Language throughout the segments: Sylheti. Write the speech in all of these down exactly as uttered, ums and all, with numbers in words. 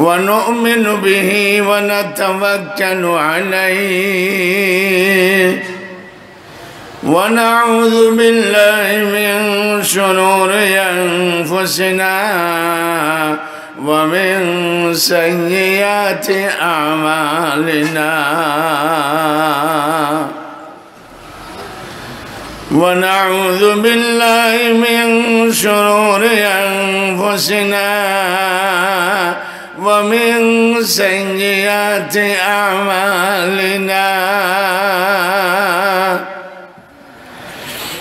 ونؤمن به ونتوكل عليه، ونعوذ بالله من شرور أنفسنا ومن سيئات أعمالنا. ونعوذ بالله من شرور أنفسنا ومن سيئات أعمالنا.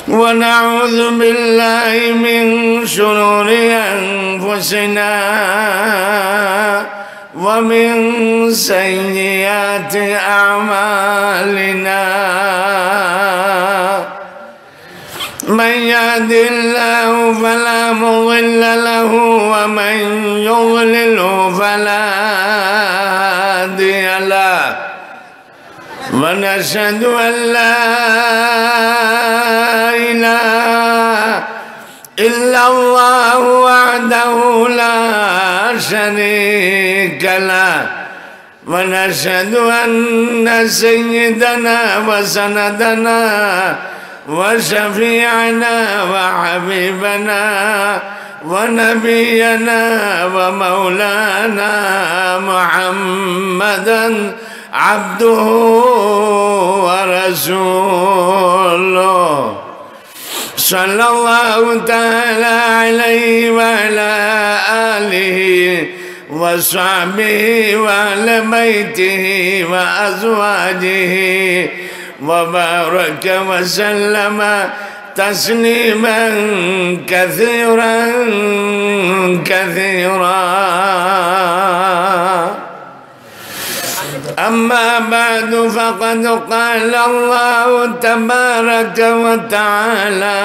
ونعوذ بالله من شرور أنفسنا ومن سيئات أعمالنا. من يهد الله فلا مضل له، ومن يضلله فلا هادي له. ونشهد أن لا إله إلا الله وحده لا شريك له، ونشهد أن سيدنا وسندنا وشفيعنا وحبيبنا ونبينا ومولانا محمدا عبده ورسوله، صلى الله تعالى عليه وعلى آله وصحبه وأهل بيته وأزواجه وبارك وسلم تسليما كثيرا كثيرا. أما بعد، فقد قال الله تبارك وتعالى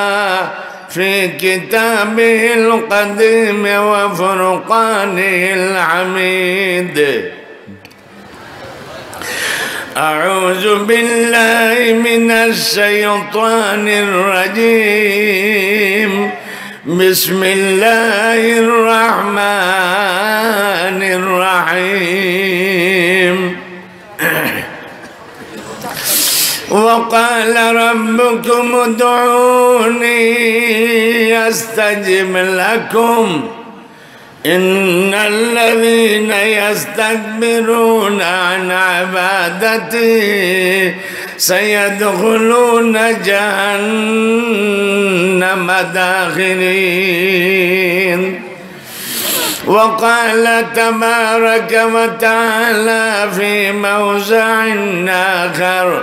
في كتابه القديم وفرقانه الحميد: أعوذ بالله من الشيطان الرجيم. بسم الله الرحمن الرحيم. وقال ربكم ادعوني أستجب لكم. إن الذين يستكبرون عن عبادتي سيدخلون جهنم داخرين. وقال تبارك وتعالى في موضع آخر: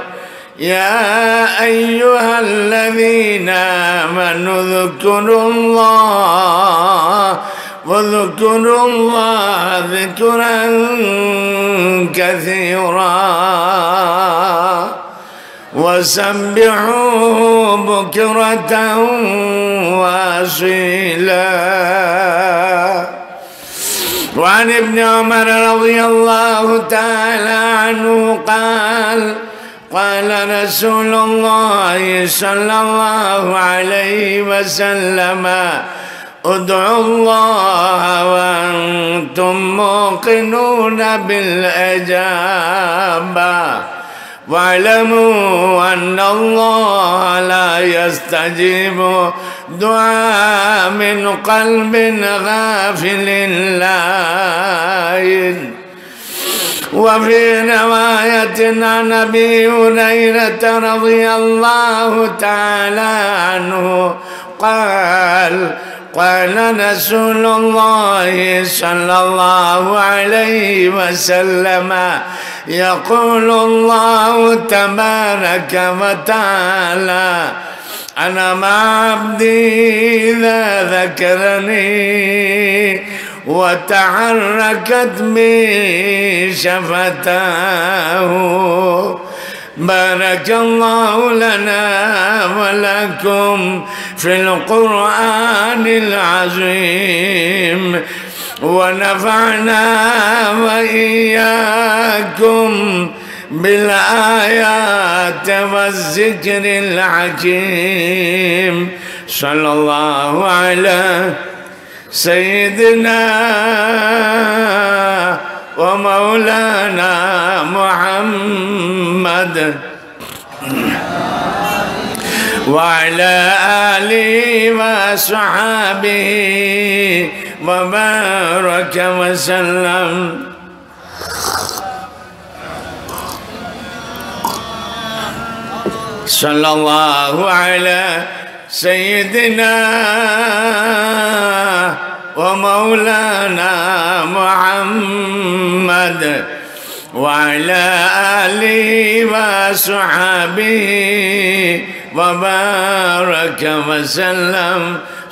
يا أيها الذين آمنوا اذكروا الله، اذكروا الله ذكرا كثيرا، وسبحوه بكرة وأصيلا. وعن ابن عمر رضي الله تعالى عنه قال: قال رسول الله صلى الله عليه وسلم: ادعوا الله وأنتم موقنون بالإجابة، واعلموا أن الله لا يستجيب دعاء من قلب غافل لاهٍ. وفي رواية عن أبي هريرة رضي الله تعالى عنه قال: قال رسول الله صلى الله عليه وسلم: يقول الله تبارك وتعالى: أنا مع عبدي إذا ذكرني وتحركت به شفتاه. بارك الله لنا ولكم في القرآن العظيم، ونفعنا وإياكم بالآيات والذكر الحكيم. صلى الله على سيدنا ومولانا محمد وعلى آله وصحبه وبارك وسلم. صلى الله على سيدنا ومولانا محمد وعلى آله وصحبه وبارك وسلم.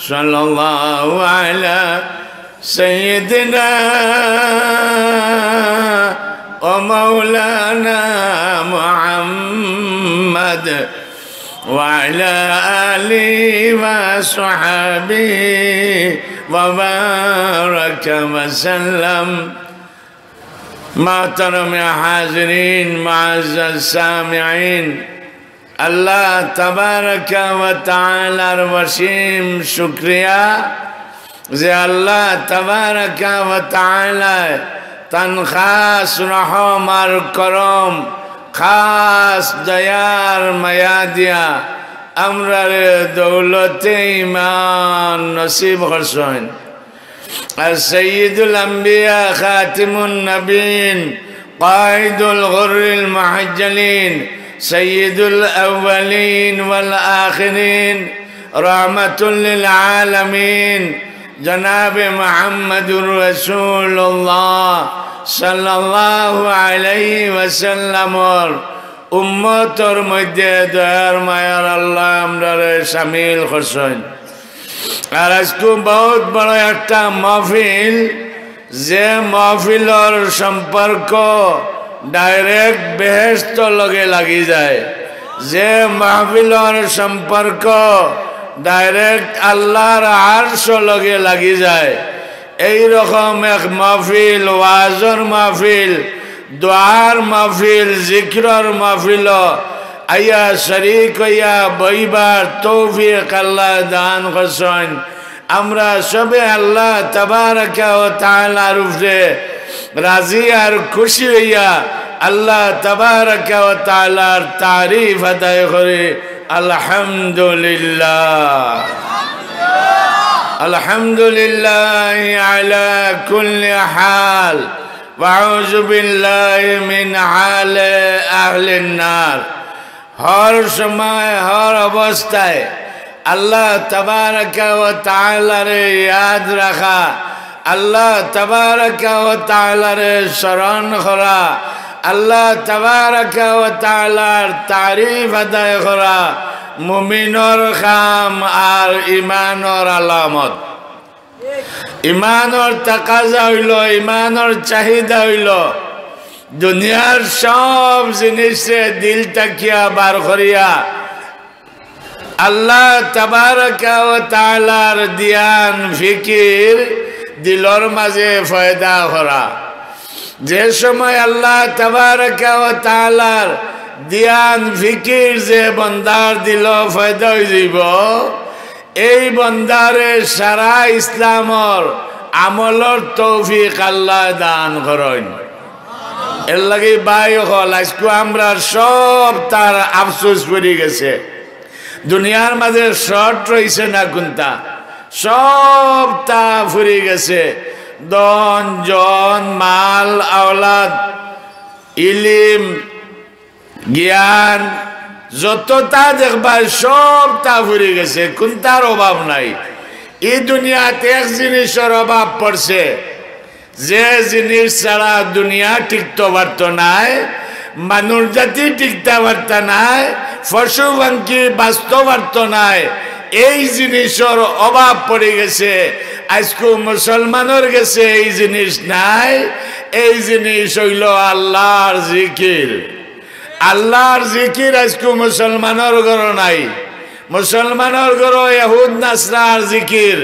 صلى الله على سيدنا ومولانا محمد وعلى آله وصحبه وبارك وسلم. محترم حاضرين، معزز سامعين، আল্লাহ তাবারাকা ওয়া তাআলার অসীম শুকরিয়া যে আল্লাহ তাবারাকা ওয়া তাআলা তান খাস রহম আর করম, খাস দয়ার মায়া দিয়া আমরারে দৌলতে ঈমান নসিব করছইন। আর সাইয়্যিদুল আম্বিয়া, খাতিমুন নবীন, কায়েদুল গুররিল মুহাজ্জালিন, সাইয়্যিদুল আউয়ালিন ওয়াল আখিরিন, রাহমাতুল লিল আলামিন, জনাবে মুহাম্মাদুর রাসূলুল্লাহ সাল্লাল্লাহু আলাইহি ওয়াসাল্লামর উম্মতর মধ্যে দয়ার মায়ার আল্লাহ আমরারে শামিল করছইন। আর আইজকু বউত বড় একটা মাহফিল, যে মাহফিলর সম্পর্ক direct বেহেশত লগে লাগি যায়, যে মাহফিলর সম্পর্ক direct আল্লাহর আরশ লগে লাগি যায়, এই রকম এক মাহফিল, ওয়াজর মাহফিল, দোয়ার মাহফিল, জিকিরর মাহফিল আইয়া শরিক অইয়া বইবার তৌফিক আল্লাহ দান করছইন। আমরা সবে আল্লাহ তাবারাকা ওয়া তাআলার উপরে রাজি আর খুশি অইয়া আল্লাহ তাবারাকা ওয়া তাআলার তারিফ আদায় করি, আলহামদুলিল্লাহ। আলহামদুলিল্লাহ আলা কুল্লি হাল। ওয়া আউযু বিল্লাহি মিন হালে আহলিন নার। হর সময়, হর অবস্থায় আল্লাহ তাবারাকা ওয়া তাআলারে ইয়াদ রাখা, আল্লাহ তাবারাকা ওয়া তাআলারে স্মরণ করা, আল্লাহ তাবারাকা ওয়া তাআলার তারিফ আদায় করা মুমিনর কাম আর ইমানর আলামত। ইমানর তাকাজা অইলো, ইমানর চাহিদা অইলো, দুনিয়ার সব জিনিসরে দিল থাকিয়া বার করিয়া আল্লাহ তাবারাকা ওয়া তাআলার দিয়ান ফিকির দিলর মাঝে পয়দা করা। যে সময় আল্লাহ তাবারাকা ওয়া তাআলার দিয়ান ফিকির যে বন্দার দিলো পয়দা অইযিবো, এই বন্দারে সারা ইসলামর আমলর তৌফিক আল্লাহ দান করইন। এরলাগি ভাই অকল, আইজকু আমরার সবতার আফসোস ফুরি গেছে। দুনিয়ার মাঝে short রইছে না কুনতা, সবতা ফুরি গেছে। ধন, জন, মাল, আওলাদ, ইলিম, জ্ঞান, যততা দেখবায় সবতা ফুরি গেছে, কুনতার অভাব নাই। ই দুনিয়াত এক জিনিসর অভাব পড়ছে, যে জিনিস ছাড়া দুনিয়া টিকতো পারতো নায়, মানুষ জাতি টিকতা পারতা নায়, পশু পাখি বাঁচতো পারতো নায়। এই জিনিসর অভাব পড়ি গেছে। আইজকু মুসলমানর গেছে এই জিনিস নাই, এই জিনিস অইলো আল্লাহর জিকির। আল্লাহর জিকির আইজকু মুসলমানর ঘরো নাই। মুসলমানর ঘরো ইহুদ নাসরার জিকির,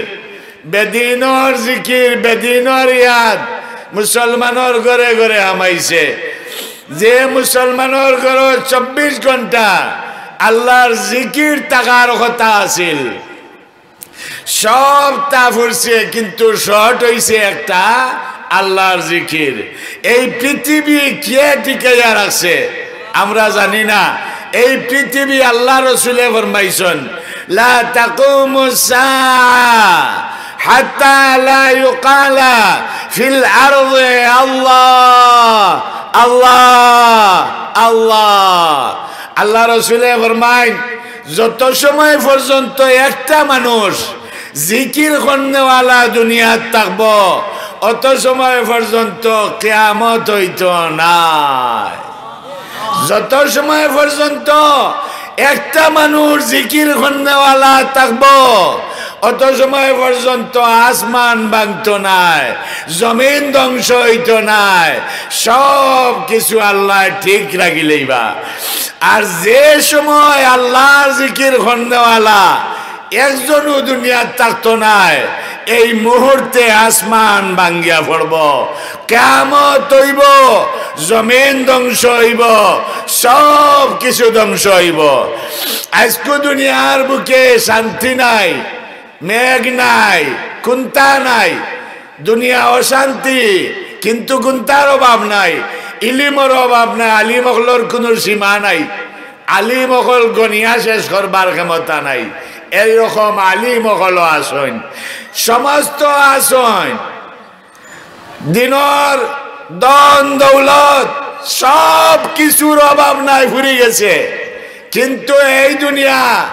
বেদিনর জিকির, বেদিনর ইয়াদ মুসলমানর ঘরে ঘরে হামাইছে। যে মুসলমানর ঘরো চব্বিশ ঘন্টা আল্লাহর জিকির থাকার কথা আছিল, সবতা ফুরছে, কিন্তু short অইছে একটা, আল্লাহর জিকির। এই পৃথিবী কে টিকাইয়া রাখছে আমরা জানি না। এই পৃথিবী, আল্লাহ রসুলে ফরমাইছইন, "লা তাকুমুস সাআ হাত্তা লা ইউকালা ফিল আরদি আল্লাহ, আল্লাহ, আল্লাহ।" আল্লাহ রসুলে ফরমাইন, যত সময় পর্যন্ত একটা মানুষ জিকির করনেওয়ালা দুনিয়াত থাকবো, অত সময় পর্যন্ত কিয়ামত অইতো নায়। যত সময় পর্যন্ত একটা মানুষ জিকির করনেওয়ালা থাকবো, অত সময় পর্যন্ত আসমান ভাঙতো নায়, জমিন ধ্বংস অইতো নায়, সব কিছু আল্লায় ঠিক রাখিলাইবা। আর যে সময় আল্লাহর জিকির করনেওয়ালা একজনও দুনিয়াত থাকতো নায়, এই মুহূর্তে আসমান ভাঙ্গিয়া পড়বো, কিয়ামত অইবো, জমিন ধ্বংস অইবো, সব কিছু ধ্বংস অইবো। আইজকু দুনিয়ার বুকে শান্তি নাই, মেঘ নাই, কুন্তা নাই, দুনিয়া অশান্তি, কিন্তু কুন্তার অভাব নাই, ইলিমর অভাব নাই, আলিম অকলর কুনু সীমা নাই, আলিম অকল গনিয়া শেষ করবার ক্ষমতা নাই। এইরকম আলিম অকলও আছইন, সমস্ত আছইন, দিনর ধন দৌলত সব কিছুর অভাব নাই, ফুরি গেছে। কিন্তু এই দুনিয়া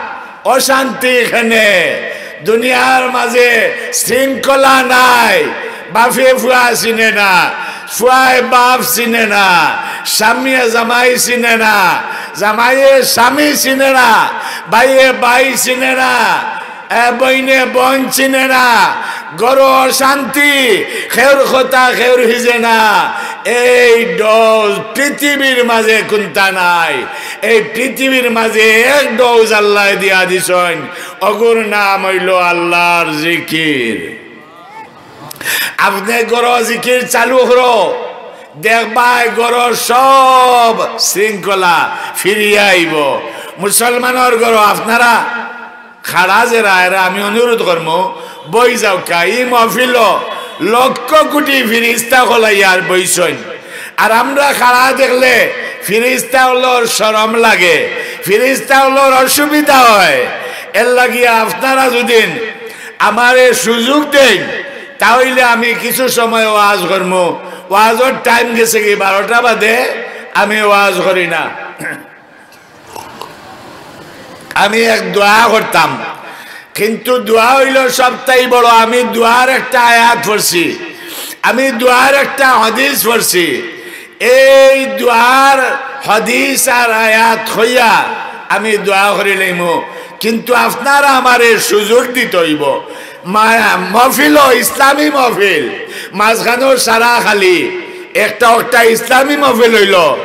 অশান্তি, এখানে দুনিয়ার মাঝে শৃঙ্খলা নাই। বাপে ফুয়া চিনে না, ফুয়ায় বাপ চিনে না, স্বামীয়ে জামাই চিনে না, জামাইয়ে স্বামী চিনে না, ভাইয়ে ভাই চিনে না, এ বইনে বইন চিনে না, ঘরো অশান্তি, খেউর কথা খেউর হিজে না। এই ডোজ পৃথিবীর মাঝে কুন্তা নাই। এই পৃথিবীর মাঝে এক ডোজ আল্লায় দিয়া দিছইন, অগুর নাম অইলো আল্লাহর জিকির। আপনে ঘরো জিকির চালু করো, দেখবায় ঘরর সব শৃঙ্খলা ফিরিয়া আইবো। মুসলমানর ঘরো আপনারা খাড়া যেরা, এরা আমি অনুরোধ করমু, বই যাউক্কা। ই মহফিলো লক্ষ কোটি ফিরিস্তা অকল আইয়ার বইছইন। আর আমরা খাড়া দেখলে ফিরিস্তা অকলর শরম লাগে, ফিরিস্তা অকলর অসুবিধা অয়। এরলাগি আপনারা যুদি আমারে সুযোগ দেইন, তা অইলে আমি কিছু সময় ওয়াজ করমু। ওয়াজর টাইম গেছেগি বারোটা বাদে, আমি ওয়াজ করি না। আমি এক দোয়া করতাম, কিন্তু দোয়া অইলো সবতাই বড়। আমি দোয়ার একটা আয়াত পড়ছি, আমি দোয়ার একটা হাদিস পড়ছি। এই দোয়ার হাদিস আর আয়াত কইয়া আমি দোয়া করিলাইমু, কিন্তু আপনারা আমারে সুযোগ দিতে অইবো। মা-, মহফিলো ইসলামী মহফিল, মাঝখানো সারা খালি, একটা একটা ইসলামী মহফিল অইলো,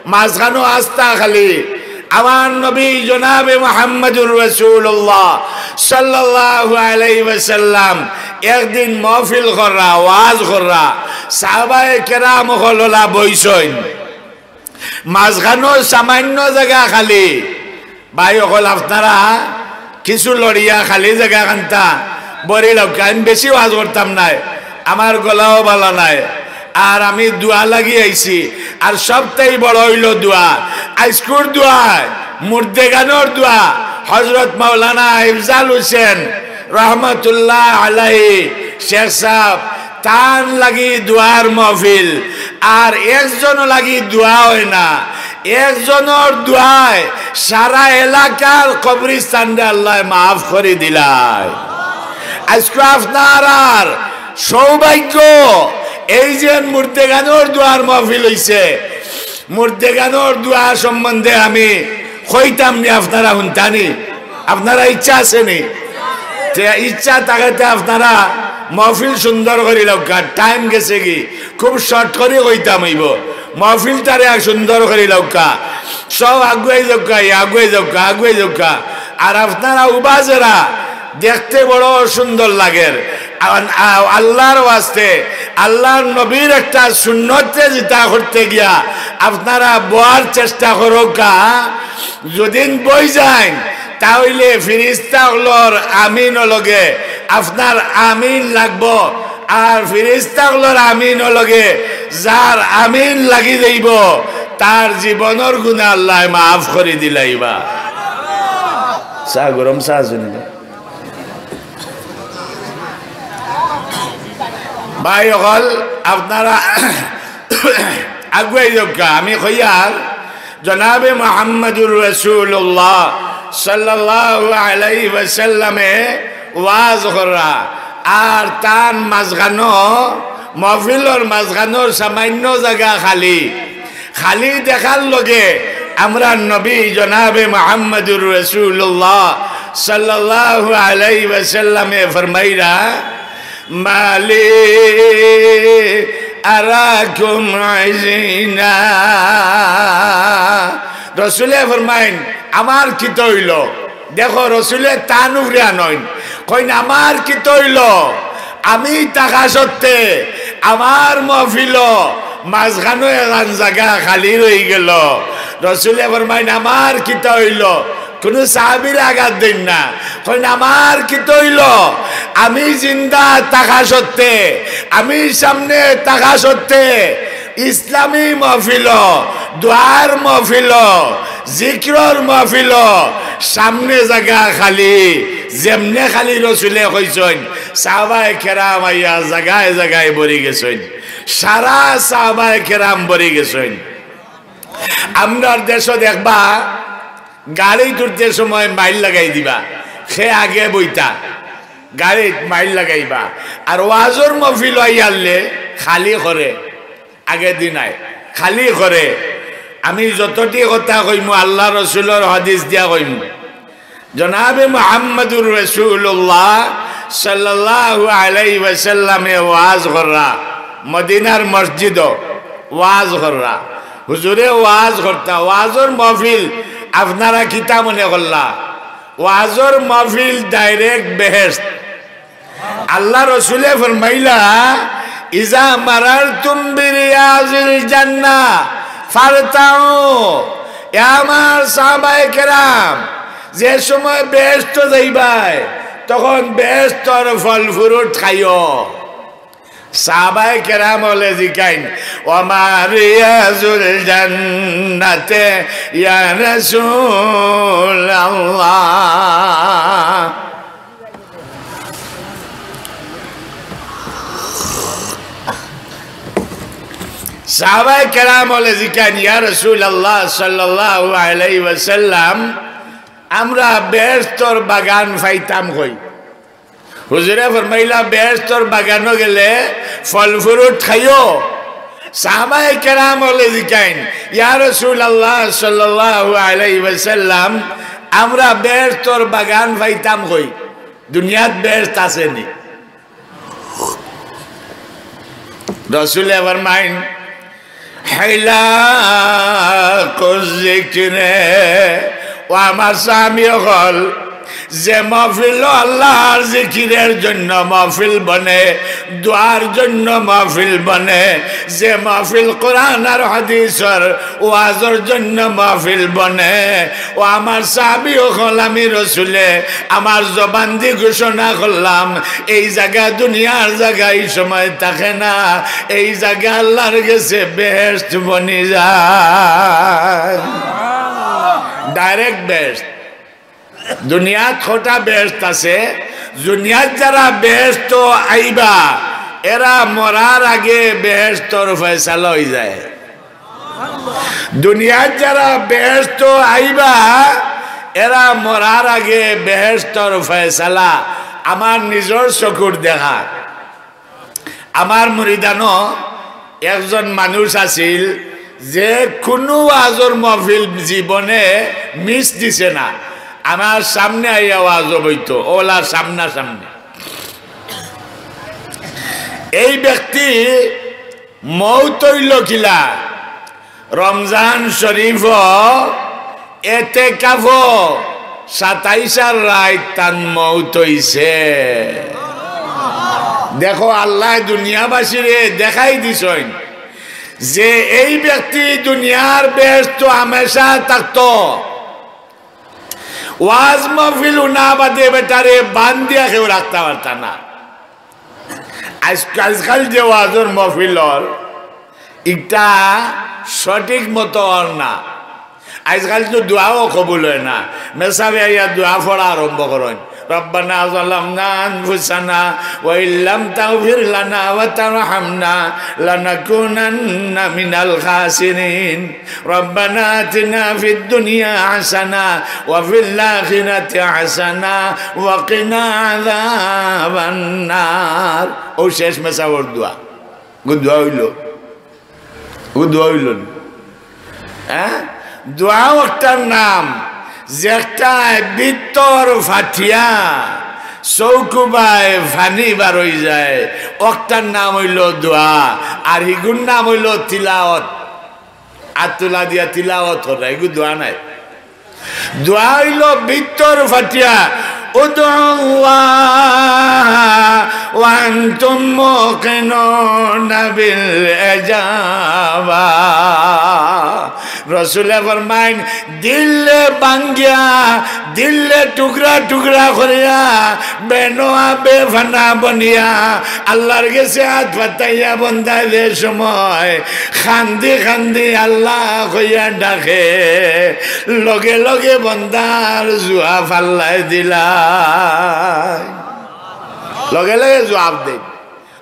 মাঝখানো আস্তা খালি। আমার নবী জনাবে মুহাম্মাদুর রাসূলুল্লাহ সাল্লাল্লাহু আলাইহি ওয়াসাল্লাম একদিন মহফিল কররা, ওয়াজ কররা, সাহাবায়ে কেরাম অকললা বইছইন, মাঝখানো সামান্য জাগা খালি। ভাই অকল, আপনারা কিছু লড়িয়া খালি জাগা খান্তা ভরি লউক্কা। আমি বেশি ওয়াজ করতাম নায়, আমার গলাও ভালা নায়, আর আমি দোয়া লাগি আইছি। আর সবতাই বড় অইলো দোয়া। আইজকুর দোয়ায়, মুর্দেগানর দোয়া, হযরত মাওলানা ইফজাল হোসেন রহমতুল্লাহ আলাইহি শেখ সাহেব, তান লাগি দোয়ার মহফিল। আর একজনর লাগি দোয়া অয় না, একজনর দোয়ায় সারা এলাকার কবরস্থানরে আল্লায় মাফ করি দিলায়। আইজকু আপনারার সৌভাগ্য, এই যে মুর্দেগানর দোয়ার মহফিল অইছে, মুর্দেগানর দোয়া সম্বন্ধে আমি কইতাম নি, আপনারা হুনতা নি? আপনারা ইচ্ছা আছে নি? তে ইচ্ছা থাকতে আপনারা মহফিল সুন্দর করি লউক্কা, টাইম গেছেগি, খুব শর্ট করি কইতাম অইবো। মহফিলটারে আর সুন্দর করি লউক্কা, সব আগুয়াই যাউক্কা, আগুয়াই যাউক্কা, আগুয়াই যাউক্কা। আর আপনারা উবা যেরা দেখতে বড় সুন্দর লাগের। আ-, আ-, আল্লাহর ওয়াস্তে, আল্লাহর নবীর একটা সুন্নতে জিতা করতে গিয়া আপনারা বওয়ার চেষ্টা করউক্কা। যুদি বই যাইন, তা অইলে ফিরিস্তা অকলর আমিন লগে আপনার আমিন লাগবো। আর ফিরিস্তা অকলর আমিনর লগে যার আমিন লাগি যাইবো, তার জীবনর গুনা আল্লায় মাফ করি দিলাইবা। চা, গরম চা আছে নি? ভাই অকল, আপনারা আগুয়াই যাউক্কা। আমি কইয়ার, জনাবে মুহাম্মাদুর রাসূলুল্লাহ সাল্লাল্লাহু আলাইহি ওয়াসাল্লামে ওয়াজ কররা, আর তান মাঝখানো, মহফিলর মাঝখানোর সামান্য জাগা খালি। খালি দেখার লগে আমরার নবী জনাবে মুহাম্মাদুর রাসূলুল্লাহ সাল্লাল্লাহু আলাইহি ওয়াসাল্লামে ফরমাইরা, "মালি আরাকুম ইজিনা।" রসুলে ফরমাইন, "আমার কিতা অইলো?" দেখো, রসুলে তান উপরে আনইন, কইন, "আমার কিতা অইলো? আমি থাকা সত্ত্বে আমার মহফিলো মাঝখানো এখান জাগা খালি রইগেলো।" রসুলে ফরমাইন, "আমার কিতা অইলো?" কুনু সাহাবীরে আঘাত দেইন না, কইন, "আমার কিতা অইলো? আমি জিন্দা থাকা সত্ত্বে, আমি সামনে থাকা সত্ত্বে ইসলামী মহফিলো, দোয়ার মহফিলো, জিকিরর মহফিলো সামনে জাগা খালি।" যেমনে খালি রসুলে কইছইন, সাহাবায়ে কেরাম আইয়া জাগায় জাগায় ভরি গেছইন, সারা সাহাবায়ে কেরাম ভরি গেছইন। আমরার দেশো দেখবা, গাড়িত উঠতে সময় মাইল লাগাই দিবা, কে আগে বইতা, গাড়িত মাইল লাগাইবা। আর ওয়াজর মহফিল অইয়ারলে খালি করে, আগে দিন আয়, খালি করে। আমি যতটি কথা কইমু, আল্লাহ রসুলর হাদিস দিয়া কইমু। জনাবে মুহাম্মাদুর রাসূলুল্লাহ সাল্লাল্লাহু আলাইহি ওয়াসাল্লামে ওয়াজ কররা, মদিনার মসজিদো ওয়াজ কররা, হুজুরে ওয়াজ করতা, ওয়াজর মহফিল। আপনারা কিতা মনে করলা? ওয়াজর মহফিল direct বেহেশত। আল্লাহ রসুলে ফরমাইলা, "ইজা মারারতুম বিরিয়াজিল জান্নাহ ফারতাউ।" এ আমার সাহাবায়ে কেরাম, যে সময় বেহেশত যাইবায়, তখন বেহেশতর ফল fruit খাইও। সাহাবায়ে কেরাম অকলে জিকাইন, "ওয়া মা রিয়াজুল জান্নাতে ইয়া রাসূলুল্লাহ?" সাহাবায়ে কেরাম অকলে জিকাইন, "ইয়া রাসূলুল্লাহ সাল্লাল্লাহু আলাইহি ওয়াসাল্লাম, আমরা বেহেশতর বাগান পাইতাম কই?" হুজুরে ফরমাইলা, "বেহেশতর বাগানো গেলে ফল fruit খাইও।" সাহাবায়ে কেরাম অকলে জিকাইন, "ইয়া রাসূলুল্লাহ সাল্লাল্লাহু আলাইহি ওয়াসাল্লাম, আমরা বেহেশতর বাগান পাইতাম কই? দুনিয়াত বেহেশত আছে নি?" রসুলে ফরমাইন, "হিলাকুজ যিকিরে।" ও আমার সাহাবী অকল, যে মহফিল আল্লাহর জিকিরের জন্য মহফিল বনে, দোয়ার জন্য মহফিল বনে, যে মহফিল কোরআন আর হাদিসর ওয়াজর জন্য মহফিল বনে, ও আমার সাহাবী অকল, আমি রসুলে আমার জবান দি ঘোষণা করলাম, এই জাগা দুনিয়ার জাগা এই সময় থাকে না, এই জাগা আল্লাহর গেছে বেহেশত বনি যায়। Direct বেহেশত। দুনিয়াত কটা বেহেশত আছে, দুনিয়াত যারা বেহেশত আইবা, এরা মরার আগে বেহেশতর ফয়সালা অই যায়। দুনিয়াত যারা বেহেশত আইবা, এরা মরার আগে বেহেশতর ফয়সালা। আমার নিজর চকুর দেখা। আমার মুরিদানো একজন মানুষ আছিল, যে কুনু ওয়াজর মহফিল জীবনে miss দিছে না। আমার সামনে আইয়া ওয়াজ বইতো, অউলা সামনাসামনি। এই ব্যক্তি মউত অইলো কিলা? রমজান শরীফো এতেকাফো সাতাইশার রাইত তান মউত অইছে। দেখো, আল্লায় দুনিয়াবাসীরে দেখাই দিছইন যে এই ব্যক্তি দুনিয়ার বেহেশতো হামেশা থাকতো। ওয়াজ মাহফিল হুনা বাদে বেটারে বান্দিয়া কেউ রাখতা পারতা না। আইজ-, আইজকাইল যে ওয়াজর মহফিল অর, ইটা সঠিক মতো অর না। আইজকাইল তো দোয়াও কবুল অয় না। মেসাবে আইয়া দোয়া পড়া আরম্ভ করইন, "রব্বানা যালামনা আনফুসানা ওয়া ইল্লাম তাগফির লানা ওয়া তারহামনা লানাকুনান্না মিনাল খাসিরিন। রব্বানা আতিনা ফিদ দুনিয়া হাসানা ওয়া ফিল আখিরাতি হাসানা ওয়া কিনা আযাবান্নার।" অউ শেষ মেসাবর দোয়া। অগু দোয়া অইলো? অগু দোয়া অইলো নি? হ্যাঁ? দোয়া অকটার নাম, যেকটায় ভিতর ফাটিয়া চউখবায় পানি বারই যায়, অকটার নাম অইলো দোয়া, আর হিগুর নাম অইলো তিলাওত। আত তুলা দিয়া তিলাওত করা, হিগু দোয়া নায়। দোয়া অইলো ভিতর ফাটিয়া, "উদউল্লাহ ওয়া আনতুম মুকিনুনা বিল ইজাবা।" রসুলে ফরমাইন, দিলরে ভাঙ্গিয়া, দিলরে টুকরা টুকরা করিয়া, বেনোয়া বেফানা বনিয়া, আল্লার গেছে আত পাতাইয়া বন্দায় যে সময় কান্দি কান্দি আল্লাহ কইয়া ডাকে, লগে লগে বন্দার জুয়াব আল্লায় দিলা। লগে লগে জুয়াব দেইন।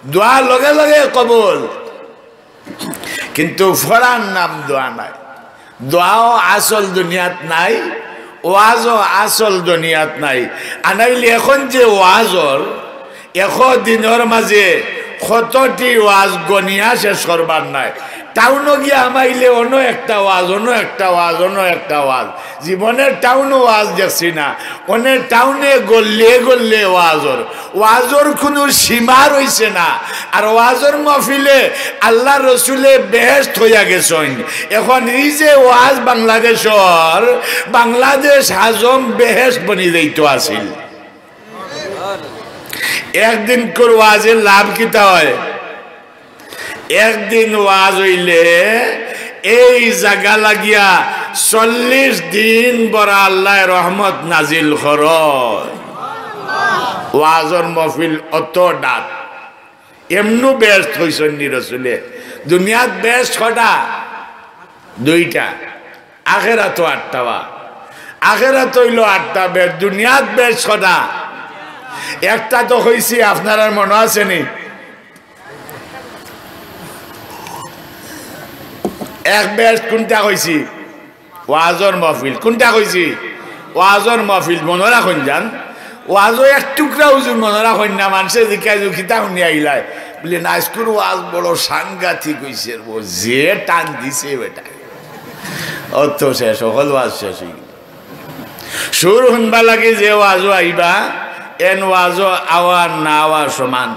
দোয়া লগে লগে কবুল। কিন্তু পড়ার নাম দোয়া নায়। দোয়াও আসল দুনিয়াত নাই, ওয়াজও আসল দুনিয়াত নাই। আনাইলে এখন যে ওয়াজ অর, একো দিনর মাঝে কতটি ওয়াজ গনিয়া শেষ করবার নায়। টাউনো গিয়া হামাইলে অনো একটা ওয়াজ, অনো একটা ওয়াজ, অনো একটা ওয়াজ। জীবনে টাউনো ওয়াজ দেখছি না, অনে টাউনে গল্লিয়ে গল্লিয়ে ওয়াজ অর। ওয়াজর কুনু সীমা রইছে না। আর ওয়াজর মহফিলে আল্লার রসুলে বেহেশত অইয়া গেছইন। এখন ই যে ওয়াজ বাংলাদেশর, বাংলাদেশ হাজম বেহেশত বনি যাইতো আছিল। একদিনকুর ওয়াজে লাভ কিতা অয়? একদিন ওয়াজ অইলে এই জাগা লাগিয়া চল্লিশ দিন বরা আল্লায় রহমত নাজিল করইন। ওয়াজর মহফিল অত ডাক, এমনু বেহেশত কইছইন নি রসুলে। দুনিয়াত বেহেশত কয়টা? দুইটা। আখেরাতো আটটা বা। আখেরাত অইলো আটটা বেহেশত, দুনিয়াত বেহেশত কয়টা? একটা তো কইছি, আপনারার মনো আছে নি? এক বেহেশত কুনটা কইছি? ওয়াজর মহফিল। কুনটা কইছি? ওয়াজর মহফিল। মনো রাখইন যান, ওয়াজও এক টুকরা হুজুর মনো রাখইন না, মানষে জিকাইন যে কিতা হুনিয়া আইলায়, বুলে, "না, আইজকুর ওয়াজ বড় সাংঘাতিক অইছে রে, যে টান দিছে বেটায়।" অত শেষ, হকল ওয়াজ শেষ অইগেল। সুর হুনবা লাগি যে ওয়াজও আইবা, এন ওয়াজও আওয়া না আওয়া সমান।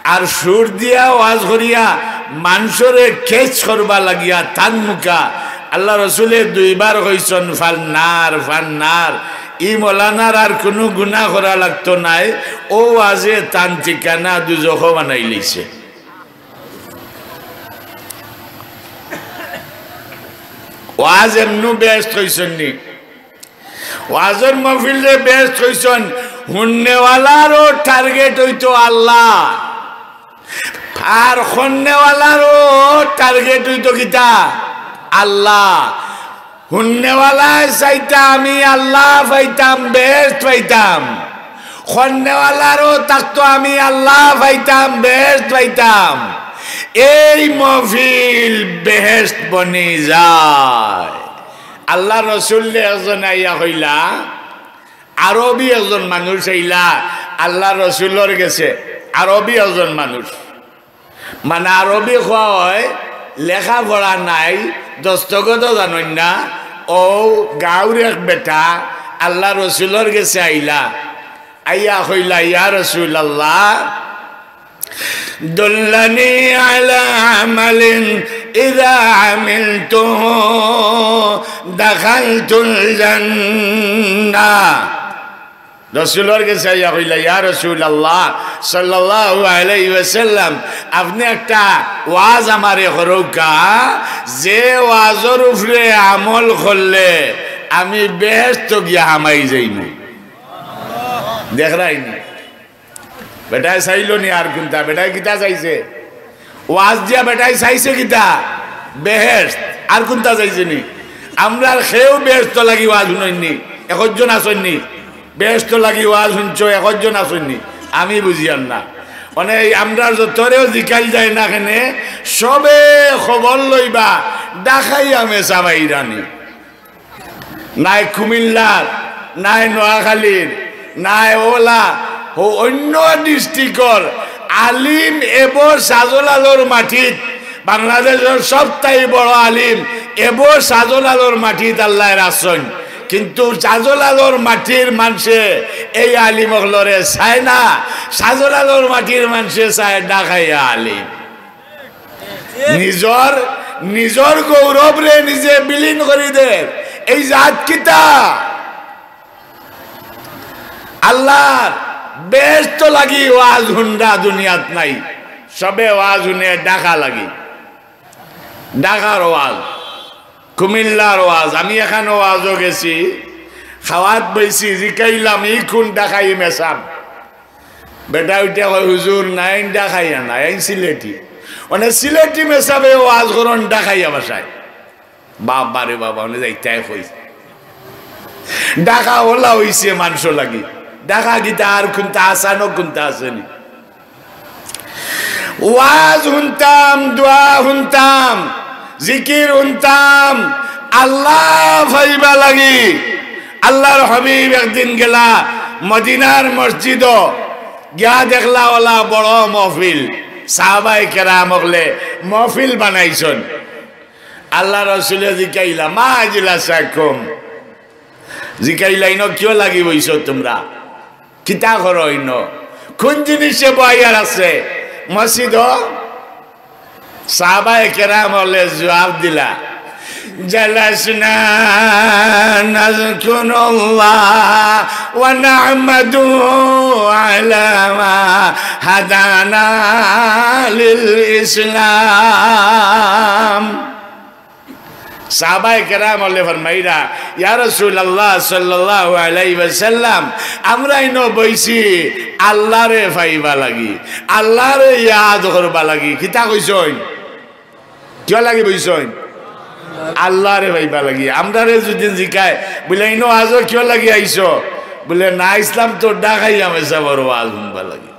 আর সুর দিয়া ওয়াজ করিয়া মানষরে catch করবা লাগিয়া তান মুখা আল্লার রসুলে দুইবার কইছইন, "ফান্নার, ফান্নার।" ই মৌলানার আর কুনু গুনা করা লাগতো নায়, অউ ওয়াজে তান ঠিকানা দুজখো বানাইলিছে। ওয়াজ এমনু বেহেশত কইছইন নি। ওয়াজর মহফিলরে বেহেশত কইছইন, হুননেওয়ালারও target অইতো আল্লাহ, আর করনেওয়ালারও target অইতো কিতা? আল্লাহ। হুননেওয়ালায় চাইতা আমি আল্লাহ পাইতাম, বেহেশত পাইতাম। করনেওয়ালারও থাকতো আমি আল্লাহ পাইতাম, বেহেশত পাইতাম। এই মহফিল বেহেশত বনি যায়। আল্লার রসুলরে একজনে আইয়া কইলা, আরবি একজন মানুষ আইলা আল্লার রসুলর গেছে, আরবি একজন মানুষ, মানে আরবি কওয়া অয়, লেখাপড়া নাই, দস্তখতও জানইন না, অউ গাঁওর এক বেটা আল্লার রসুলর গেছে আইলা, আইয়া কইলা, "ইয়া রাসূলুল্লাহ, দুল্লানি আলা আমালিন ইযা আমিলতুহু দাখালতুল জান্নাহ।" রসুলর গেছে আইয়া কইলা, "ইয়া রাসূলুল্লাহ সাল্লাল্লাহু আলাইহি ওয়াসাল্লাম, আপনে একটা ওয়াজ আমারে করউক্কা, যে ওয়াজর উপরে আমল করলে আমি বেহেশতো গিয়া হামাই যাইমু।" দেখরায়নি? বেটায় চাইলো নি আর কুনতা? বেটায় কিতা চাইছে? ওয়াজ দিয়া বেটায় চাইছে কিতা? বেহেশত। আর কুনতা চাইছে নি? আমরার কেউ বেহেশত লাগি ওয়াজ হুনইন নি? একজন আছইন নি? বেহেশত লাগি ওয়াজ হুনছো, একজন আছইন নি? আমি বুঝিয়ার না। মানে, এই আমরার যতরেও জিকাইল যায় না কেনে, সবে খবর লইবা, ঢাকাইয়া মেসাব আইরা নি। নায় কুমিল্লার, নায় নোয়াখালীর, নায় ওলা, হো অন্য ডিস্ট্রিক্টর আলিম এবো শাহজালালর মাটিত, বাংলাদেশর সবতাই বড় আলিম এবো শাহজালালর মাটিত আল্লায় রাখছইন। কিন্তু শাহজালালর মাটির মানষে এই আলিম অকলরে চায় না, শাহজালালর মাটির মানষে চায় ঢাকাইয়া আলিম। নিজর, নিজর গৌরবরে নিজে বিলীন করি দের। এই জাত কিতা? আল্লার বেহেশত লাগি ওয়াজ হুনরা দুনিয়াত নাই, সবে ওয়াজ হুনে ঢাকা লাগি। ঢাকার ওয়াজ, কুমিল্লার ওয়াজ। আমি এখানো ওয়াজো গেছি, খাওয়াত বইছি, জিকাইলাম, "ই কুন ঢাকাই মেসাব?" বেটা উঠে কয়, "হুজুর, নাইন ঢাকাইয়া না, আইন সিলেটি।" মানে সিলেটি মেসাবে ওয়াজ করইন ঢাকাইয়া ভাষায়। বাবা রে বাবা, মানে যাইতাই কই। ঢাকা ওলা অইছে মানষর লাগি। ঢাকা কিতা আর কুনতা আছইন, কুনতা আছে নি? ওয়াজ হুনতাম, দোয়া হুনতাম, জিকির হুনতাম, আল্লা পাইবা লাগি। আল্লার হাবিব একদিন গেলা মদিনার মসজিদো, গিয়া দেখলা ওলা বড় মহফিল, সাহাবায়ে কেরাম অকলে মহফিল বানাইছইন। আল্লার রসুলে জিকাইলা, "মা আজলাসাকুম?" জিকাইলা, "ইনো কিয় লাগি বইছো তুমরা? কিতা করো ইনো? কুন জিনিসে বওয়াইয়ার আছে মসজিদো?" সাহাবায়ে কেরাম অকলে জুয়াব দিলা, "জালাসনা নাযকুরুল্লাহ ওয়া নাহমাদুহু আলা মা হাদানা লিল ইসলাম।" সাহাবায়ে কেরাম অকলে ফরমাইরা, "ইয়া রাসূলুল্লাহ সাল্লাল্লাহু আলাইহি ওয়াসাল্লাম, আমরা ইনো বইছি আল্লারে পাইবা লাগি, আল্লারে ইয়াদ করবা লাগি।" কিতা কইছইন? কিয় লাগি বইছইন? আল্লারে পাইবা লাগি। আমরারে যদি জিকায়, বুলে, "ইনো ওয়াজো কিয় লাগি আইছো?" বুলে, "না, আইছলাম তো ঢাকাইয়া মেসাবর ওয়াজ হুনবা লাগি।"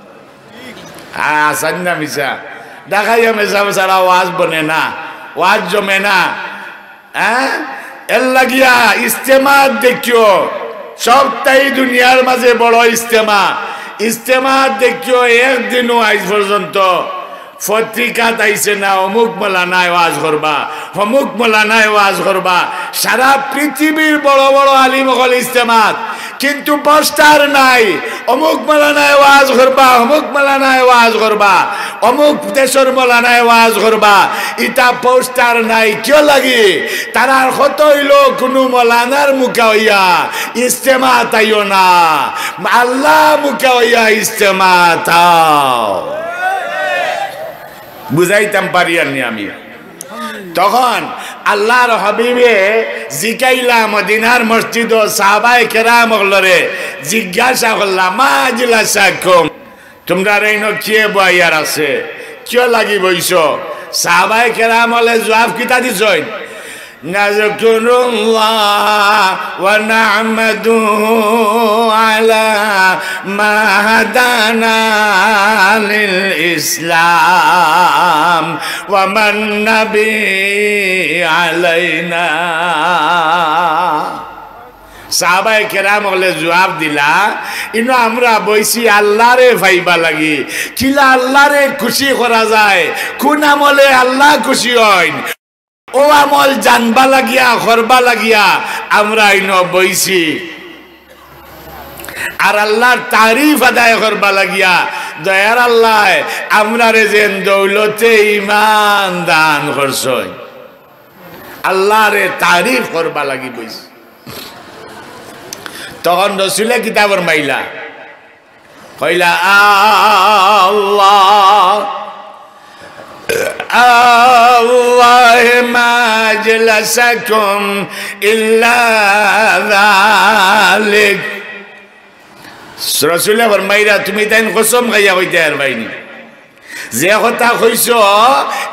হ্যাঁ, হাছা না মিছা? ঢাকাইয়া মেসাব ছাড়া ওয়াজ বনে না, ওয়াজ জমে না। হ্যাঁ, এর লাগিয়া ইজতেমাত দেখিও, সবতাই দুনিয়ার মাঝে বড় ইজতেমা। ইজতেমাত দেখিও, একদিনও আইজ পর্যন্ত পত্রিকাত আইছে না, অমুক মৌলানায় ওয়াজ করবা, অমুক মৌলানায় ওয়াজ করবা। সারা পৃথিবীর বড় বড় আলিম অকল ইজতেমাত, কিন্তু পোস্টার নাই। অমুক মৌলানায় ওয়াজ করবা, অমুক মৌলানায় ওয়াজ করবা, অমুক দেশর মৌলানায় ওয়াজ করবা, ইতা পোস্টার নাই। কিয় লাগি? তারার কথা অইলো, কুনু মৌলানার মুখা অইয়া ইজতেমাত আইও না, আল্লা মুখা অইয়া ইজতেমাত আও। বুঝাইতাম পারিয়ার নি আমি? তখন আল্লার হাবিবে জিকাইলা মদিনার মসজিদো সাহাবায়ে কেরাম অকলরে জিজ্ঞাসা করলা, "মা আজলাসাকুম?" তুমরারে ইনো কিয়ে বওয়াইয়া রাখছে? কিয় লাগি বইছো? সাহাবায়ে কেরাম অকলে জুয়াব কিতা দিছইন? নাযকুরুল্লাহ ওয়া নাহমাদুহু আলা মা হাদানা লিল ইসলাম ওয়া মান নাবি আলাইনা। সাহাবায়ে কেরাম অকলে জুয়াব দিলা, ইনো আমরা বইছি আল্লারে পাইবা লাগি। কিলা আল্লারে খুশি করা যায়? কুন আমলে আল্লা খুশি অইন? অউ আমল জানবা লাগিয়া, করবা লাগিয়া আমরা ইনো বইছি। আর আল্লার তারিফ আদায় করবা লাগিয়া, দয়ার আল্লায় আমরারে যেন দৌলতে ইমান দান করছইন। আল্লারে তারিফ করবা লাগি বইছি। তখন রসুলে কিতা ফরমাইলা? কইলা, "আল্লাহ, আল্লাহ মা আজলাসাকুম ইল্লা যালিক।" রসুলে ফরমাইরা, "তুমি তাইন কসম খাইয়া কইতায় পারবায়নি, যে কথা কইছো,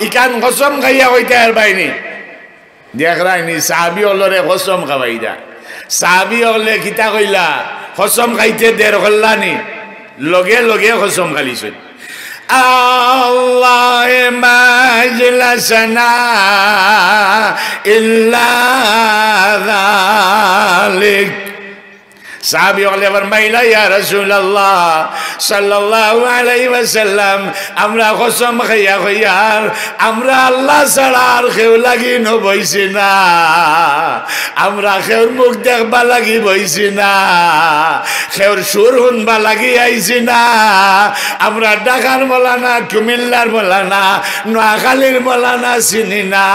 ইখান কসম খাইয়া কইতায় পারবায়নি।" দেখরায়নি, সাহাবি অকলরে কসম খাওয়াইরা। সাহাবি অকলে কিতা কইলা, কসম খাইতে দের করলানি, লগে লগে কসম খাইলিছইন। "আল্লাহ মাজলাসানা ইল্লা যালিক।" সাহাবি অকলে ফরমাইলা, "ইয়া রাসূলুল্লাহ সাল্লাল্লাহু আলাইহি ওয়াসাল্লাম, আমরা কসম খাইয়া কইয়ার, আমরা আল্লাহ ছাড়া আর কেউ লাগি নু বইছি না, আমরা কেউর মুখ দেখবা লাগি বইছি না, কেউর সুর হুনবা লাগি আইছি না, আমরা ঢাকার মৌলানা, কুমিল্লার মৌলানা, নোয়াখালীর মৌলানা চিনি না,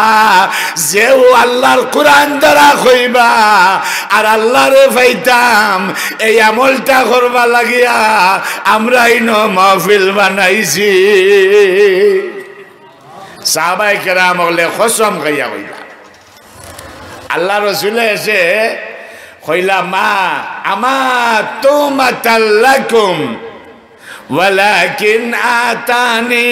যেউ আল্লাহর কোরআন দ্বারা কইবা, আর আল্লাহরে পাইতাম, এই আমলটা করবা লাগিয়া আমরা ইনো মাহফিল বানাইছি।" সাহাবায়ে কেরাম অকলে কসম খাইয়া কইলা। আল্লাহর রসুলে এসে কইলা, "মা, আমা তুমাতাল্লাকুম।" ولكن آتاني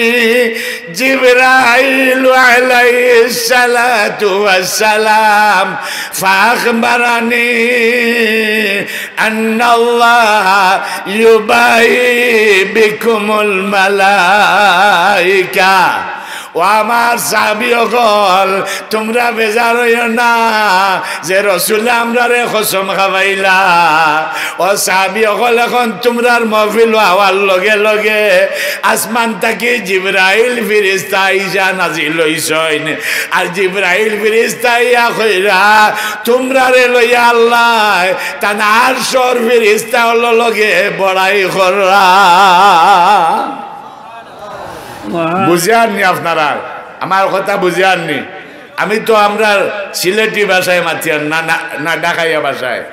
جبرائيل عليه الصلاة والسلام فأخبرني أن الله يباهي بكم الملائكة। ও আমার সাহাবি অকল, তুমরা বেজার অইও না যে রসুলে আমরারে কসম খাওয়াইলা। ও সাহাবি অকল, এখন তুমরার মাহফিল অওয়ার লগে লগে আসমান থাকি জিবরাইল ফিরিস্তা আইয়া নাজিল অইছইন। আর জিবরাইল ফিরিস্তা আইয়া কইরা, তুমরারে লইয়া আল্লায় তান আরশর ফিরিস্তা অকলর লগে বড়াই কররা। বুঝিয়ার নি আপনারা? আমার কথা বুঝিয়ার নি? আমি তো আমরার সিলেটি ভাষায় মাতিয়ার না, না, না ঢাকাইয়া ভাষায়।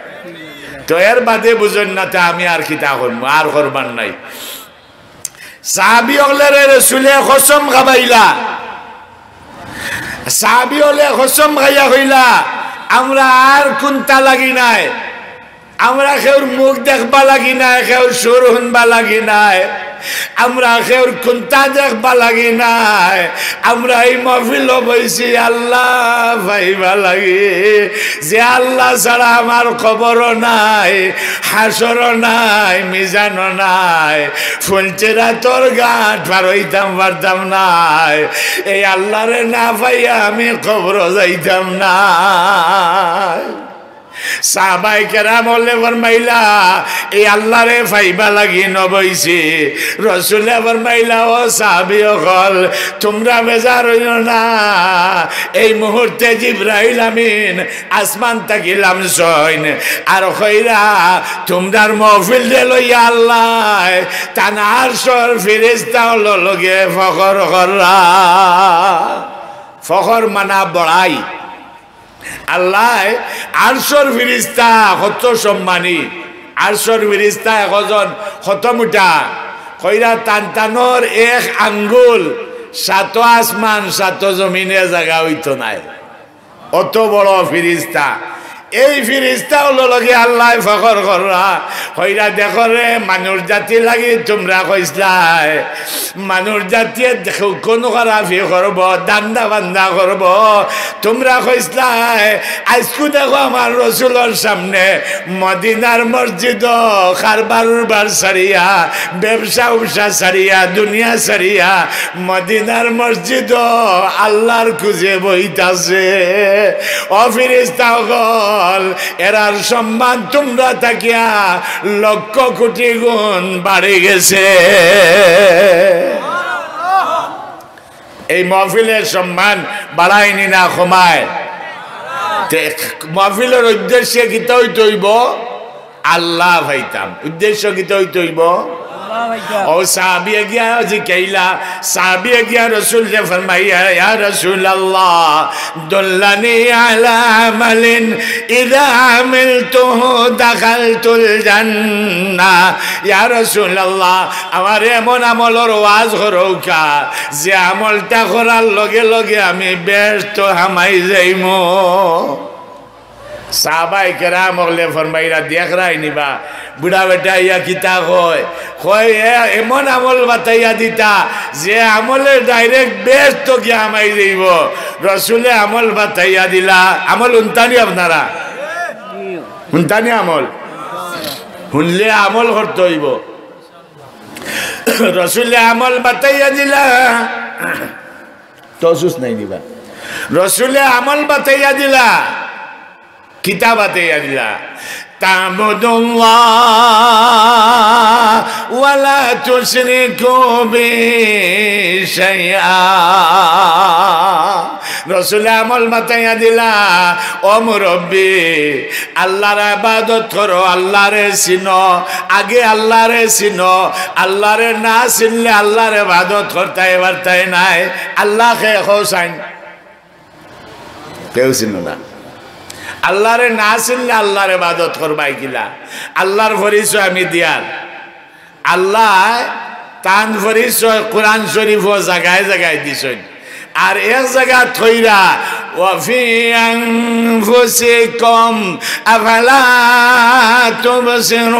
তো এর বাদে বুঝইন না, তে আমি আর কিতা করমু, আর করবার নাই। সাহাবি অকলরে রসুলে কসম খাবাইলা, সাহাবি অকলে কসম খাইয়া কইলা, আমরা আর কুন্তা লাগি নায়, আমরা কেউর মুখ দেখবা লাগি নায়, কেউর সুর হুনবা লাগি নায়, আমরা কেউর কুন্তা দেখবা লাগি নায়, আমরা এই মাহফিলো বইছি আল্লাহ পাইবা লাগি। যে আল্লাহ ছাড়া আমার কবরও নাই, হাশরও নাই, মিজানও নাই, ফুলচিরাতর ঘাট পার অইতাম পারতাম নায়, এই আল্লাহরে না পাইয়া আমি কবরও যাইতাম নায়। সাহাবায়ে কেরাম অকলে ফরমাইলা, এই আল্লাহরে পাইবা লাগি নু বইছি। রসুলে ফরমাইলা, ও সাহাবি অকল, তুমরা বেজার অইও না, এই মুহূর্তে জিবরাইল আমিন আসমান থাকি লামছইন, আর কইরা, তুমরার মাহফিলরে লইয়া আল্লায় তান আরশর ফিরিস্তা অকলর লগে ফখর কররা। ফখর মানা বড়াই। আল্লায় আরশর ফিরিস্তা কত সম্মানী, আরশর ফিরিস্তা একজন কত মুটা, কইরা তান তানর এক আঙ্গুল সাত আসমান সাত জমিনে জাগা অইতো নায়, অত বড় ফিরিস্তা। এই ফিরিস্তা অকলর লগে আল্লায় ফখর কররা, কইরা, দেখো রে, মানুষ জাতি লাগি তুমরা কইছলায়, মানুষ জাতিয়ে দেখো কুন খারাপি করবো, ধান্দা বান্দা করবো, তুমরা কইছলায়, আইজকু দেখো আমার রসুলর সামনে মদিনার মসজিদো কারবার উরবার ছাড়িয়া, ব্যবসা উবসা ছাড়িয়া, দুনিয়া ছাড়িয়া মদিনার মসজিদো আল্লাহর খুঁজে বইতাছে। ও ফিরিস্তা অকল, এরার সম্মান তুমরা থাকিয়া লক্ষ কোটি গুণ বাড়ি গেছে। এই মাহফিলে সম্মান বাড়ায়নি না কমায়? তে মাহফিলর উদ্দেশ্যে কিতা অইতো অইবো? আল্লাহ পাইতাম। উদ্দেশ্য কিতা অইতো অইবো? ও সাহাবিয়ে গিয়া জিকাইলা, সাহাবিয়ে গিয়া রসুলরে ফরমাইয়া, ইয়া রাসূলুল্লাহ, দুল্লানি আলা আমালিন ইযা আমিলতুহু দাখালতুল জান্নাহ। ইয়া রাসূলুল্লাহ, আমারে এমন আমলর ওয়াজ করউক্কা, যে আমলটা করার লগে লগে আমি বেহেস্তো হামাই যাইমু। সাহাবায়ে কেরাম অকলে ফরমাইরা, দেখরায় নি বা, বুড়া বেটা ইয়া কিতা কয়, কয়, এ-, এমন আমল বাতাইয়া দিতা, যে আমলে direct বেহেস্তো গিয়া হামাই যাইবো। রসুলে আমল বাতাইয়া দিলা, আমল হুনতা নি আপনারা? হুনতা নি আমল? হুনলে আমল করতে অইবো। রসুলে আমল বাতাইয়া দিলা, তো অসুস নাই নি বা। রসুলে আমল বাতাইয়া দিলা, কিতা বাতাইয়া দিলা? تعبدوا الله ولا تشركوا به شيئا। রসুলে আমল বাতাইয়া দিলা, ও মুরব্বি, আল্লাহর ইবাদত করো, আল্লাহরে চিনো, আগে আল্লাহরে চিনো, আল্লাহরে না চিনলে আল্লাহর ইবাদত করতায় পারতায় নায়। আল্লাহ কে? কও চাইন। কেউ চিনো না। আল্লাহরে না চিনলে আল্লাহর ইবাদত করবায় কিলা? আল্লাহর পরিচয় আমি দিয়ার। আল্লায় তান পরিচয় কোরআন শরীফো জাগায় জাগায় দিছইন। আর এক জাগাত কইরা, "وفي أنفسكم أفلا تبصرون।"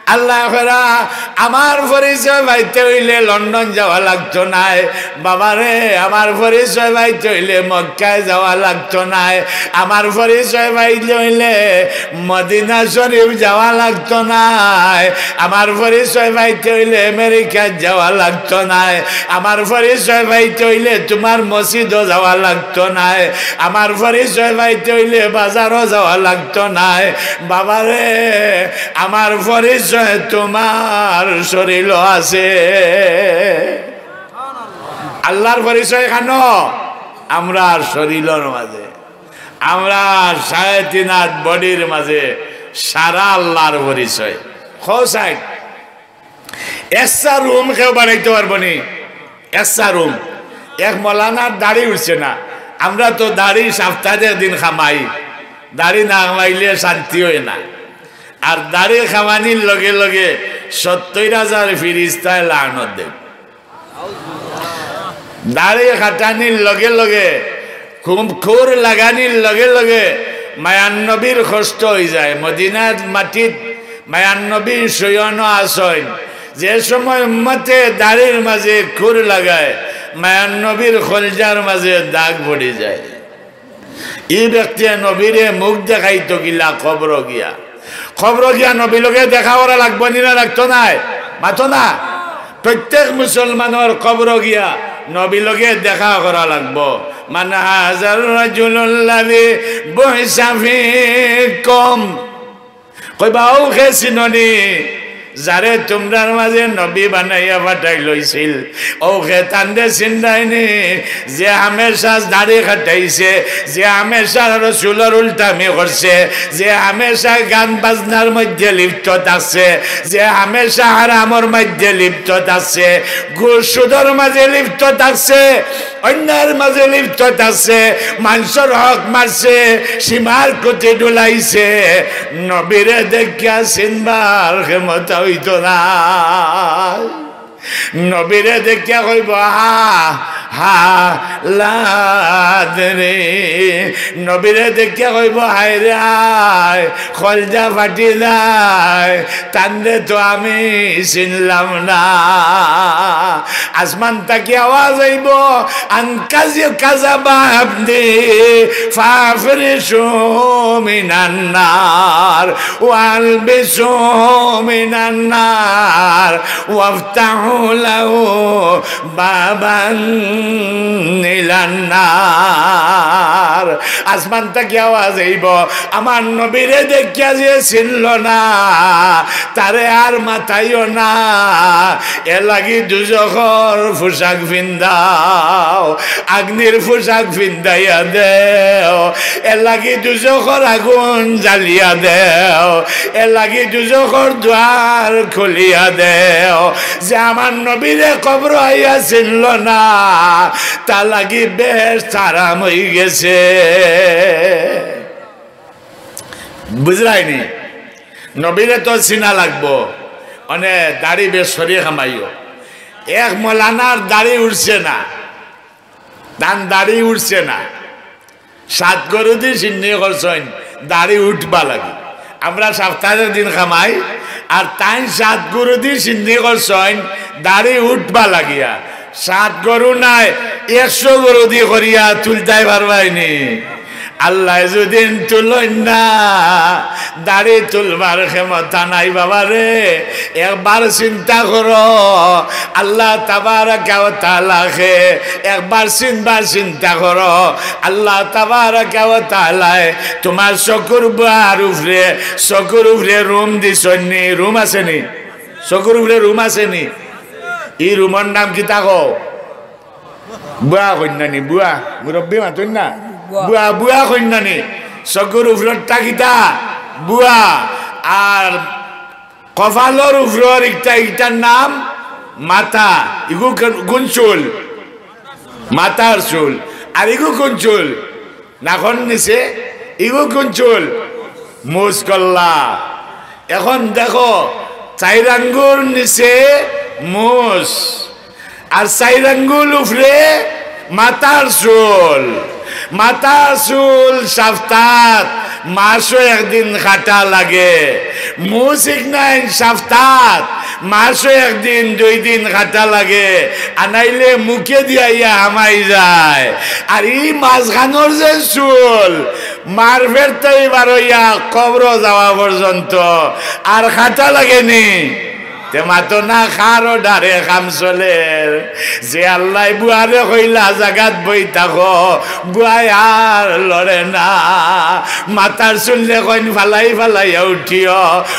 আল্লায় কইরা, আমার পরিচয় পাইতে অইলে লন্ডন যাওয়া লাগতো নায়। বাবারে, আমার পরিচয় পাইতে অইলে মক্কায় যাওয়া লাগতো নায়। আমার পরিচয় পাইতে অইলে মদিনা শরীফ যাওয়া লাগতো নায়। আমার পরিচয় পাইতে অইলে আমেরিকাত যাওয়া লাগতো নায়। আমার পরিচয় পাইতে অইলে তুমার মসজিদো যাওয়া লাগতো নায়। আমার পরিচয় পাইতে অইলে বাজারো যাওয়া লাগতো নায়। বাবারে, আমার পরিচয় তুমার শরীলো আছে। আল্লাহর পরিচয় কানো? আমরার শরীলর মাঝে। আমরার সাড়ে তিন হাত বডির মাঝে সারা আল্লাহর পরিচয়। কও চাইন। একটা রুম কেউ বানাইতে পারবো নি? একটা রুম। এক মৌলানার দাড়ি উঠছে না। আমরা তো দাড়ি সপ্তাহে একদিন কামাই, দাড়ি না কামাইলে শান্তি অয় না। আর দাড়ি কামানির লগে লগে সত্তইর হাজার ফিরিস্তায় লানত দেয়। দাড়ি কাটানির লগে লগে, খুব খুর লাগানির লগে লগে মায়ার নবীর কষ্ট অইযায়। মদিনার মাটিত মায়ার নবী শয়নো আছইন, যে সময় উম্মতে দাড়ির মাঝে খুর লাগায়, মায়ার নবীর কলজার মাঝে দাগ পড়ি যায়। ই ব্যক্তিয়ে নবীরে মুখ দেখাইতো কিলা? কবরো গিয়া। কবরো গিয়া নবী লগে দেখা করা লাগবো নি না লাগতো নায়? মাতো না। প্রত্যেক মুসলমানর কবরো গিয়া নবী লগে দেখা করা লাগবো। من هذا الرجل الذي بعث فيكم؟ কইবা, অউ কে চিনো নি, যারে তুমরার মাঝে নবী বানাইয়া পাঠাইল অইছিল? অউ কে? তানরে চিনরায় নি? যে হামেশা দাড়ি কাটাইছে, যে হামেশা রসুলর উল্টামি করছে, যে হামেশা গান বাজনার মধ্যে লিপ্ত থাকছে, যে হামেশা হারামর মধ্যে লিপ্ত থাকছে, ঘুষ সুদর মাঝে লিপ্ত থাকছে, অন্যায়র মাঝে লিপ্ত থাকছে, মানষর হক মারছে, সীমার খুঁটি ডুলাইছে, নবীরে দেখিয়া চিনবার ক্ষমতা অইতো না। নবীরে দেখিয়া কইবো, "হা, হা, লাদ রে।" নবীরে দেখিয়া কইবো, "হায় রে হায়, কলজা ফাটি যায়, তানরে তো আমি চিনলাম না।" আসমান থাকি আওয়াজ আইবো, "আন কাযিব কাযাবা আবদি ফাআফরিশু মিনান নার ওয়া আলবিসু মিনান নার ওয়াফতাহু লাহু বাবান ইলান নার।" আসমান থাকি আওয়াজ আইবো, "আমার নবীরে দেখিয়া যে চিনল না, তারে আর মাতাইও না, এর লাগি দুজখর পোশাক ফিন্দাও, আগ্নির পোশাক ফিন্দাইয়া দেও, এর লাগি দুজখর আগুন জ্বালিয়া দেও, এর লাগি দুজখর দুয়ার খুলিয়া দেও।" যে আমার নবীরে কবর আইয়া চিনল না, তার লাগি বেহেস্ত হারাম অইগেছে। বুঝরায়নি? নবীরে তো চিনা লাগবো। অনে দাড়ি বেশ সরিয়ে কামাইও। এক মৌলানার দাড়ি উঠছে না, তান দাড়ি উঠছে না। সাত গরু দি সিন্নি করছইন দাড়ি উঠবা লাগি। আমরা সপ্তাহে দিন কামাই, আর তাইন সাত গরু দি সিন্নি করছইন দাড়ি উঠবা লাগিয়া। সাত গরু নায়, একশো গরু দি করিয়া তুলতায় পারবায়নি। আল্লায় যুদি তুলইন না, দাড়ি তুলবার ক্ষমতা নাই বাবারে। একবার চিন্তা করো, আল্লাহ তাবারাকা ওয়া তাআলাকে একবার চিনবার চিন্তা করো। আল্লাহ তাবারাকা ওয়া তাআলায় তুমার চকুর বুয়ার উপরে, চকুর উপরে রুম দিছইননি, রুম আছেনি? চকুর উপরে রুম আছেনি? ই রুমর নাম কিতা কও? বুয়া কইন্নানি, বুয়া। মুরব্বি মাতইন না? বুয়া। বুয়া, বুয়া কইন্নানি। চকুর উপররটা কিতা? বুয়া। আর কপালর উপরর ইকটা, ইকটার নাম মাথা। ইগু কুন, কুন চুল? মাথার চুল। আর ইগু কুন চুল? নাকর নিচে। ইগু কুন চুল? মুছকল্লা। এখন দেখো, চাইর আঙ্গুর নিচে মুছ, আর চাইর আঙ্গুল উপরে মাথার চুল। মাথার চুল সপ্তাত, মাসো একদিন কাটা লাগে। মুছ ইকনাইন সপ্তাত, মাসো একদিন দুই দিন কাটা লাগে, আনাইলে মুখে দিয়া ইয়া হামাই যায়। আর ই মাঝখানর যে চুল, মার পেট থাকি বারইয়া কবরো যাওয়া পর্যন্ত আর কাটা লাগেনি। তে মাতো না, কার অর্ডারে কাম চলের? যে আল্লায় বুয়ারে কইলা জাগাত বই থাকো, বুয়ায় আর লড়ে না। মাথার চুলরে কইন ফালাই ফালাইয়া উঠিও।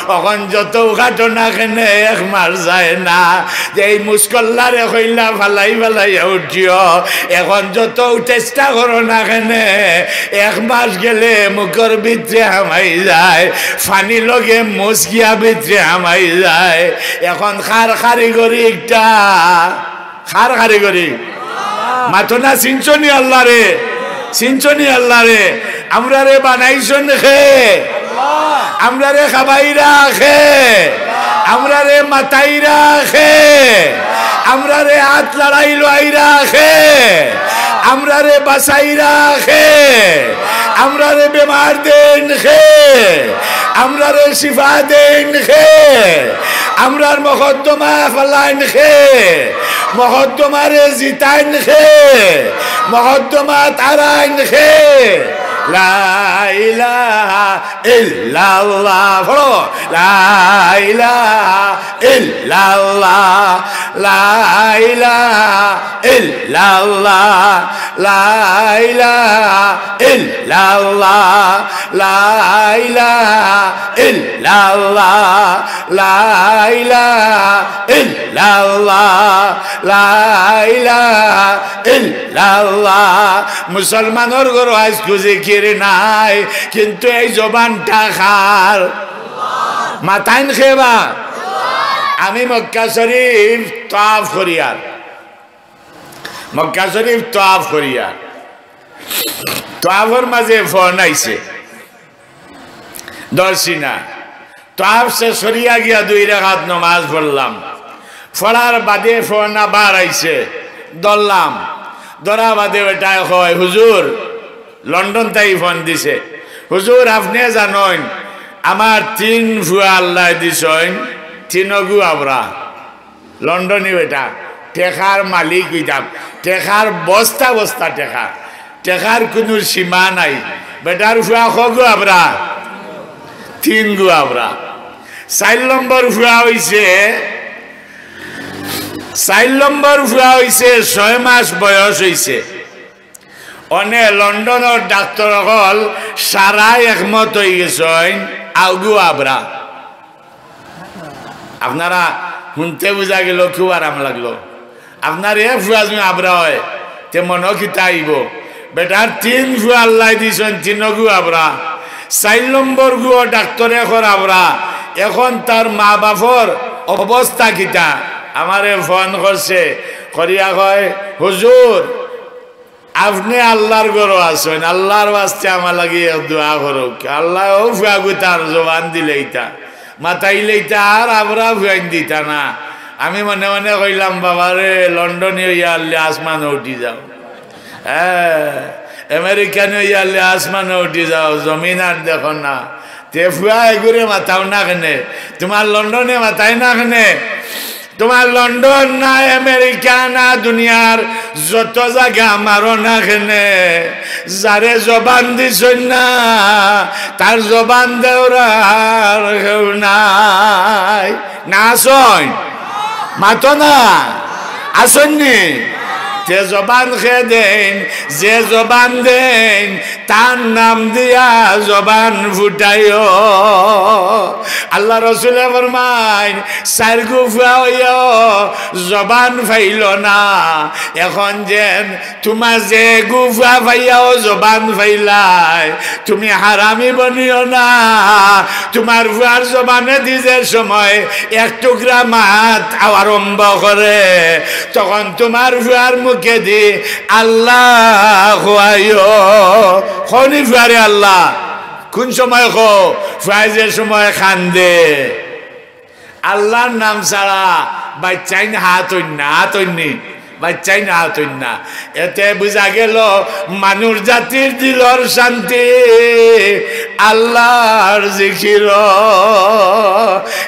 অখন যতউ কাটো না কেনে, এক মাস যায় না। যে এই মুছকল্লারে কইলা ফালাই ফালাইয়া উঠিও। এখন যতউ চেষ্টা করো না কেনে, এক মাস গেলে মুখর ভিতরে হামাই যায়, পানি লগে মুছ গিয়া ভিতরে হামাই যায়। এখন কার কারিগরি ইকটা? কার কারিগরি? মাতো না, চিনছনি আল্লারে? চিনছনি আল্লারে? আমরারে বানাইছইন কে? আমরারে খাবাইরা কে? আমরারে মাতাইরা কে? আমরারে আত লাড়াই লওয়াইরা কে? আমরারে বাঁচাইরা কে? আমরারে বেমার দেইন কে? আমরারে শিফা দেইন কে? আমরার মকদ্দমা ফালাইন কে? মকদ্দমারে জিতাইন কে? মকদ্দমা তারাইন কে? লা ইলাহা ইল্লাল্লাহ। পড়ো, লা ইলাহা ইল্লাল্লাহ, লা ইলাহা ইল্লাল্লাহ, লা ইলাহা ইল্লাল্লাহ, লা ইলাহা ইল্লাল্লাহ, লা ইলাহা ইল্লাল্লাহ, লা ইলাহা ইল্লাল্লাহ। মুসলমানর ঘরো আইজকু জিকির নাই, কিন্তু এই জবানটা কার? মাতাইন কে বা? আমি মক্কা শরীফ তওয়াফ করিয়ার, মক্কা শরীফ তওয়াফ করিয়ার, তওয়াফর মাঝে ফোন আইছে, ধরছি না। তওয়াফ শেষ করিয়া গিয়া দুই রাকাত নমাজ পড়লাম। পড়ার বাদে ফোন আবার আইছে, ধরলাম। ধরা বাদে বেটায় কয়, "হুজুর," লন্ডন থাকি ফোন দিছে, "হুজুর, আপনে জানইন, আমার তিন ফুয়া আল্লায় দিছইন, তিনগু আবরা।" লন্ডনি বেটা, টেকার মালিক অইতাম, টেকার বস্তা বস্তা টেকা, টেকার কুনু সীমা নাই। বেটার ফুয়া কগু আবরা? তিনগু আবরা। চাইর নম্বর ফুয়া অইছে, চাইর নম্বর ফুয়া অইছে, ছয় মাস বয়স অইছে। অনে লন্ডনর ডাক্তর অকল সারা একমত অইগেছইন, আউগু আবরা। আপনারা হুনতে বুঝা গেল, খুব আরাম লাগলো। আপনার এক ফুয়া যুদি আবরা অয়, তে মনো কিতা আইবো? বেটার তিন ফুয়া আল্লায় দিছইন, তিনগু আবরা। চাইর নম্বর গুও ডাক্তরে কর আবরা। এখন তার মা বাপর অবস্থা কিতা? আমারে ফোন করছে, করিয়া কয়, "হুজুর, আপনে আল্লার ঘরো আছইন, আল্লার ওয়াস্তে আমার লাগি এক দোয়া করউক।" আল্লায় অউ ফুয়াগুতার জবান দিলাইতা, মাতাইলাইতা, আর আবরা ফুয়াইন দিতা না। আমি মনে মনে কইলাম, "বাবারে, লন্ডনি অইয়া আল্লে আসমানো উঠি যাও।" হ্যাঁ, আমেরিকান অইয়া লে আসমানো উঠি যাও, জমিন আর দেখো না। তে ফুয়া এগুরে মাতাও না কেনে? তুমার লন্ডনে মাতায় না কেনে? তুমার লন্ডন না, আমেরিকা না, দুনিয়ার যত জাগা মারো না কেনে, যারে জবান দিছইন না, তার জবান দেওর আর কেউ নাই। না আছইন? মাতো না। আছইন নি? তে জবান কে দেইন, যে জবান দেইন, তার নাম দিয়া জবান ফুটাইও। আল্লার রসুলে ফরমাইন, চাইরগু ফুয়া অইয়াও জবান ফাইলো না। এখন যেন তুমার যেগু ফুয়া ফাইয়াও জবান ফাইলায়, তুমি হারামি বনিও না। তুমার ফুয়ার জবানেদি যে সময় এক টুকরা মাত আরম্ভ করে, তখন তুমার ফুয়ার মুখেদি আল্লাহ কইও। কও নি ফুয়ারে আল্লাহ? কুন সময় কও? ফুয়ায় যে সময় কান্দে। আল্লার নাম ছাড়া বাইচ্চাইন হাত অইন না, হাত অইন নি, বাইচ্চাইন হাত অইন না। এতে বুঝা গেল মানুষ জাতির দিলর শান্তি আল্লার জিকির।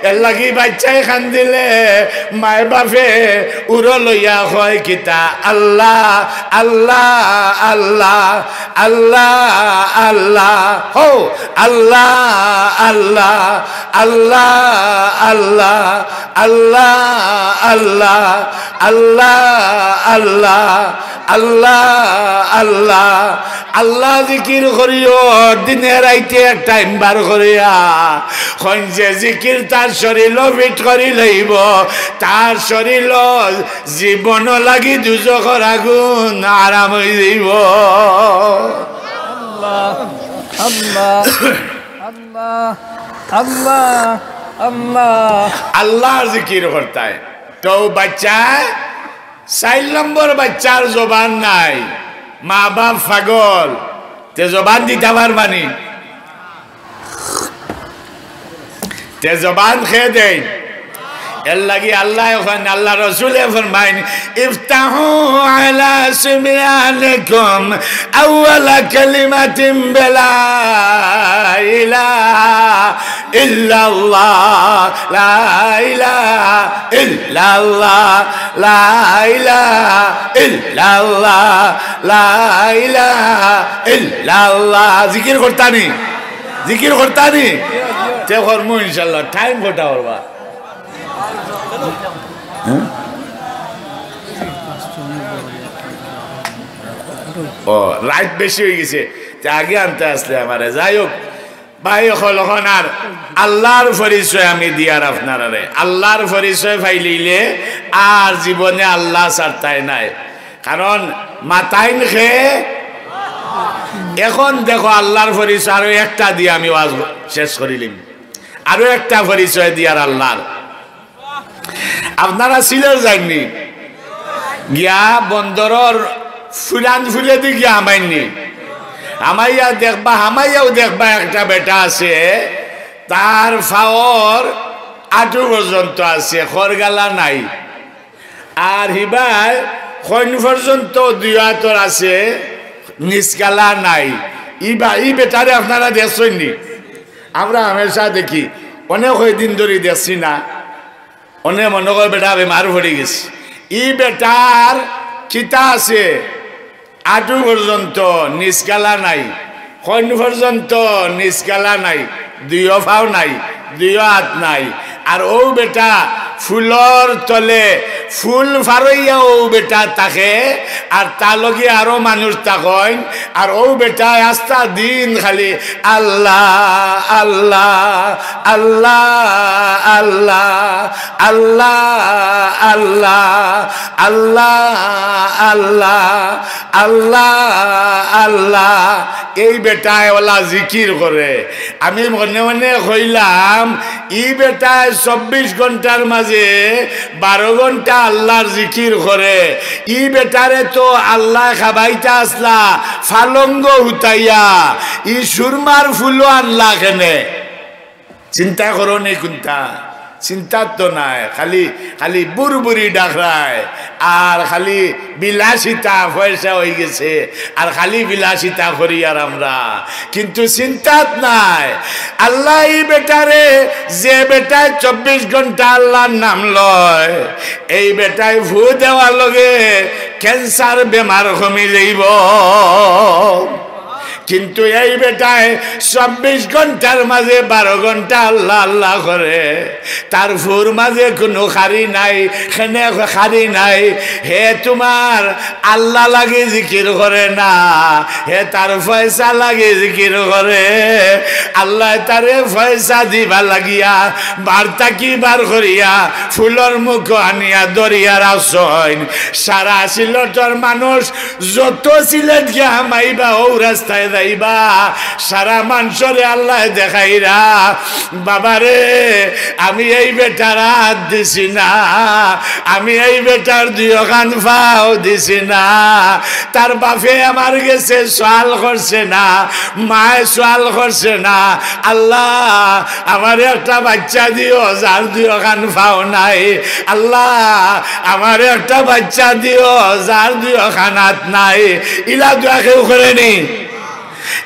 এর লাগি বাইচ্চায় কান্দিলে মায় বাফে উরো লইয়া কয় কিতা, আল্লাহ, আল্লাহ, আল্লাহ, আল্লাহ, আল্লাহ, হো, আল্লাহ, আল্লাহ, আল্লাহ, আল্লাহ, আল্লাহ, আল্লাহ, আল্লাহ, আল্লাহ, আল্লাহ, আল্লাহ জিকির করিও, দিনে রাইতে এক টাইম বার করিয়া। কইন যে জিকির তার শরীরও ফিট করি লইব, তার শরীরও জীবন লাগি দুজখর আগুন আরাম অই যাইব। আল্লাহ, আল্লাহ, আল্লাহ, আল্লাহ, আল্লাহ। আল্লাহর জিকির করতায়। তো বাচ্চা, চাইর নম্বর বাচ্চার জবান নাই, মা বাপ পাগল, তে জবান দিতা পারবা নি? তে জবান কে দেইন। এর লাগি আল্লায় কইন, আল্লার রসুলে ফরমাইন, "ইফতাহু আলা সিবিয়ানিকুম আউয়ালা কালিমাতিন বিলা ইলাহা ইল্লাল্লাহ, লা ইলাহা ইল্লাল্লাহ, লা ইলাহা ইল্লাল্লাহ, লা ইলাহা ইল্লাল্লাহ।" জিকির করতা নি? জিকির করতা নি? তে করমু ইনশাআল্লাহ। টাইম কয়টা অইলো বা? হ্যাঁ? ও, রাইত বেশি অই গেছে। তে আগে আনতে আছলে আমারে। যাই হোক, ভাই অকল, অখন আর আল্লার পরিচয় আমি দিয়ার আপনারারে। আল্লার পরিচয় পাইলিলে আর জীবনে আল্লা ছাড়তায় নায়। কারণ মাতাইন কে। অখন দেখো আল্লার পরিচয় আরো একটা দিয়া আমি ওয়াজ শেষ করিলিমু। আরো একটা পরিচয় দিয়ার আল্লার। আপনারা সিলেট যাইন নি? গিয়া বন্দরর ফুলান ফুলেদি গিয়া হামাইন নি? হামাইয়া দেখবা, হামাইয়াউ দেখবা একটা বেটা আছে, তার পাওর আটু পর্যন্ত আছে, খরগালা নাই। আর হিবায় কইন পর্যন্ত দুই আতর আছে, নিচগালা নাই। ইবা, ই বেটারে আপনারা দেখছইন নি? আমরা হামেশা দেখি, অনেক কয়দিন ধরি দেখছি না। অনে মনো কয় বেটা বেমার পড়ি গেছে। ই বেটার কিতা আছে? আটু পর্যন্ত নিচগালা নাই, কইন পর্যন্ত নিচগালা নাই, দুইও পাও নাই, দুইও আত নাই। আর অউ বেটা ফুলর তলে ফুল ফারইয়া অউ বেটা থাকে, আর তার লগে আরো মানুষ থাকইন। আর অউ বেটায় আস্তা দিন খালি আল্লা, আল্লা, আল্লা, আল্লা, আল্লা, আল্লা, আল্লা, আল্লা, আল্লা, আল্লা। এই বেটায় অলা জিকির করে। আমি মনে মনে কইলাম, ই বেটায় চব্বিশ ঘন্টার মাঝে বারো ঘন্টা আল্লার জিকির করে। ই বেটারে তো আল্লায় খাবাইতা আছলা পালঙ্গ হুতাইয়া, ই সুরমার ফুলো আনলা কেনে? চিন্তা করো নি কুনটা? চিন্তাত তো নাই, খালি, খালি বুড়বুড়ি ডাকরায়, আর খালি বিলাসিতা, পয়সা অইগেছে, আর খালি বিলাসিতা করিয়ার আমরা, কিন্তু চিন্তাত নাই। আল্লায় ই বেটারে, যে বেটায় চব্বিশ ঘন্টা আল্লার নাম লয়, এই বেটায় ফু দেওয়ার লগে ক্যান্সার বেমার কমি যাইবো। কিন্তু এই বেটায় চব্বিশ ঘন্টার মাঝে বারো ঘন্টা আল্লা আল্লা করে, তার ফুর মাঝে কুনু খারি নাই, কেনে খারি নাই। হে তুমার আল্লা লাগি জিকির করে না, হে তার পয়সা লাগি জিকির করে। আল্লায় তারে পয়সা দিবা লাগিয়া বার থাকি বার করিয়া ফুলর মুখ আনিয়া দরিয়া রাখছইন। সারা সিলেটর মানুষ যত সিলেট গিয়া হামাইবা, অউ রাস্তায় যাইবা, সারা মানষরে আল্লায় দেখাইরা, "বাবারে, আমি এই বেটার আত দিছি না, আমি এই বেটার দুইওখান পাও দিছি না, তার বাপে আমার গেছে সওয়াল করছে না, মায় সওয়াল করছে না। আল্লা, আমারে একটা বাইচ্চা দিও, যার দুইওখান পাও নাই। আল্লা, আমারে একটা বাইচ্চা দিও, যার দুইওখান আত নাই।" ইলা দোয়া কেউ করেনি?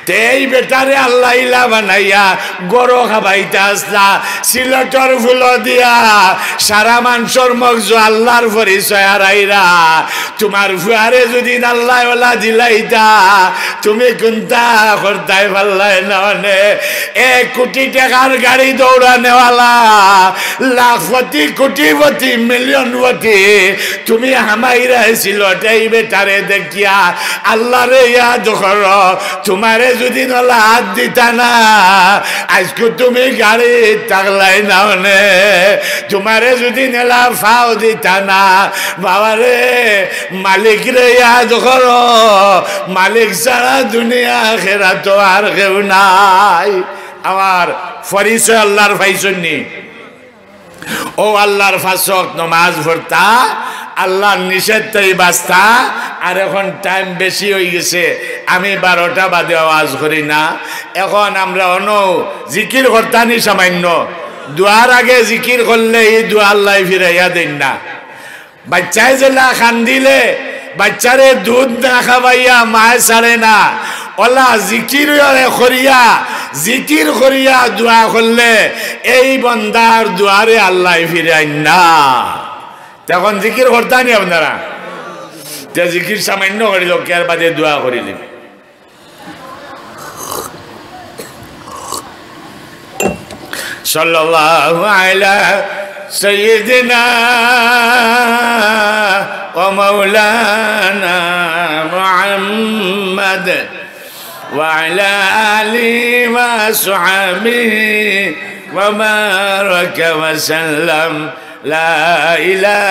তে এই বেটারে আল্লায় ইলা বানাইয়া গরু খাবাইতা আছলা, সিলেটর ফুলো দিয়া সারা মানষর মগজো আল্লার পরিচয় হারাইরা। তুমার ফুয়ারে যুদি আল্লায় অলা দিলাইতা, তুমি কুনতা করতায় পারলায় না অনে। এক কোটি টেকার গাড়ি দৌড়ানেওয়ালা, লাখপতি, কোটিপতি, মিলিয়নপতি, তুমি হামাইরায় সিলেটে এই বেটারে দেখিয়া আল্লারে ইয়াদ করো। তুমারে যুদি অলা আত দিতা না, আইজকু তুমি গাড়িত থাকলায় না অনে। তুমারে যুদি অলা পাও দিতা না, বাবারে, মালিকরে ইয়াদ করো, মালিক ছাড়া দুনিয়া আখেরাতো আর কেউ নাই। আমার পরিচয় আল্লার পাইছইন নি? অউ আল্লার পাঁচ ওয়াক্ত নমাজ পড়তা, আল্লার নিষেধ থাকি বাঁচতা। আর এখন টাইম বেশি অইগেছে, আমি বারোটা বাদে ওয়াজ করি না। এখন আমরা অনো জিকির করতানি সামাইন্য, দোয়ার আগে জিকির করলে ই দোয়া আল্লায় ফিরাইয়া দেইন না। বাইচ্চায় যেলা কান্দিলে, বাইচ্চারে দুধ না খাবাইয়া মায় ছাড়ে না, অলা জিকির করিয়া, জিকির করিয়া দোয়া করলে এই বন্দার দোয়ারে আল্লায় ফিরাইন না। তখন জিকির করতানি আপনারা, তে জিকির সামাইন্য করিল, কেয়ার বাদে দোয়া করিলি। صلى الله على سيدنا ومولانا محمد وعلى آله وصحبه وبارك وسلم. لا إله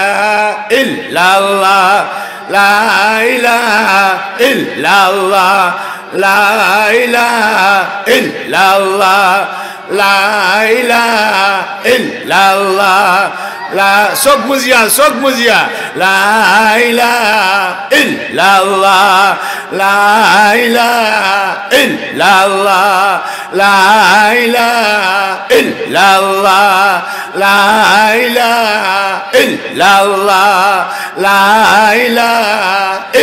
إلا الله، لا إله إلا الله، لا إله إلا الله، لا إله إلا الله، لا، চউখ মুজিয়া, চউখ মুজিয়া, لا إله إلا الله، لا إله إلا الله، لا إله إلا الله، لا إله إلا الله، لا إله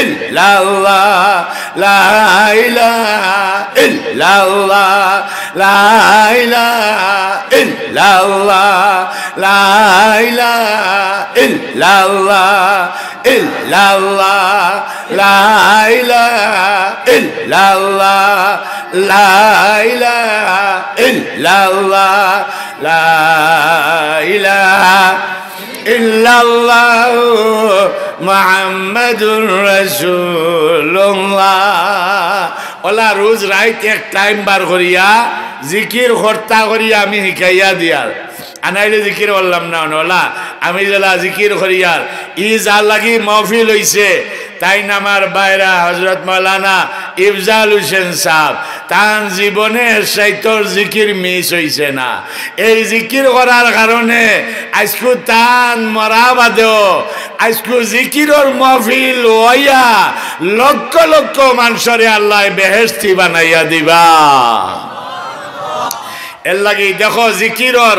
إلا الله، لا إله إلا الله، لا إله إلا الله، لا إله إلا الله، إلا الله، لا إله إلا الله، لا إله إلا الله، لا إله إلا الله، محمد رسول الله। অলা রোজ রাইত এক টাইম বার করিয়া জিকির করতা করিয়া আমি হিকাইয়া দিয়ার। আনাইলে জিকির করলাম না, অলা আমি যেলা জিকির করিয়ার, ই যার লাগি মহফিল অইছে, তাইন আমার ভাইরা হযরত মাওলানা ইফজাল হোসেন সাব, তান জীবনে এর চাইতর জিকির মিস অইছে না। এই জিকির করার কারণে আইজকু তান মরা বাদেও আইজকু জিকিরর মহফিল অইয়া লক্ষ লক্ষ মানষরে আল্লায় বেহেশতি বানাইয়া দিবা। এর লাগি দেখো, জিকিরর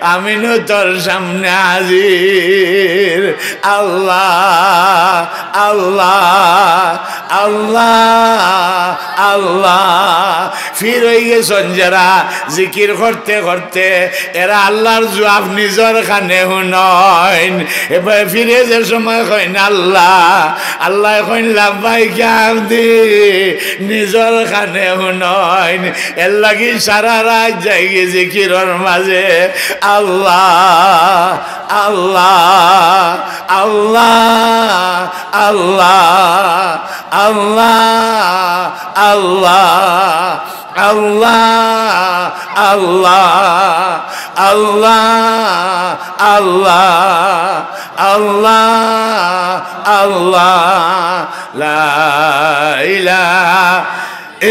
আমিনও তোর সামনে হাজির। আল্লাহ, আল্লাহ, আল্লাহ, আল্লাহ। ফির অই গেছইন যেরা জিকির করতে করতে, এরা আল্লাহর জুয়াব নিজর কানে হুনইন। এবার ফিরে যে সময় কইন আল্লাহ, আল্লায় কইন লাব্বাইকা আবদি, নিজর কানে হুনইন। এরলাগি সারা রাইত যাইগি জিকিরর মাঝে, আল্লাহ, আল্লাহ, আল্লাহ, আল্লাহ, আল্লাহ, আল্লাহ, আল্লাহ, আল্লাহ, আল্লাহ, আল্লাহ, আল্লাহ, লা ইলাহা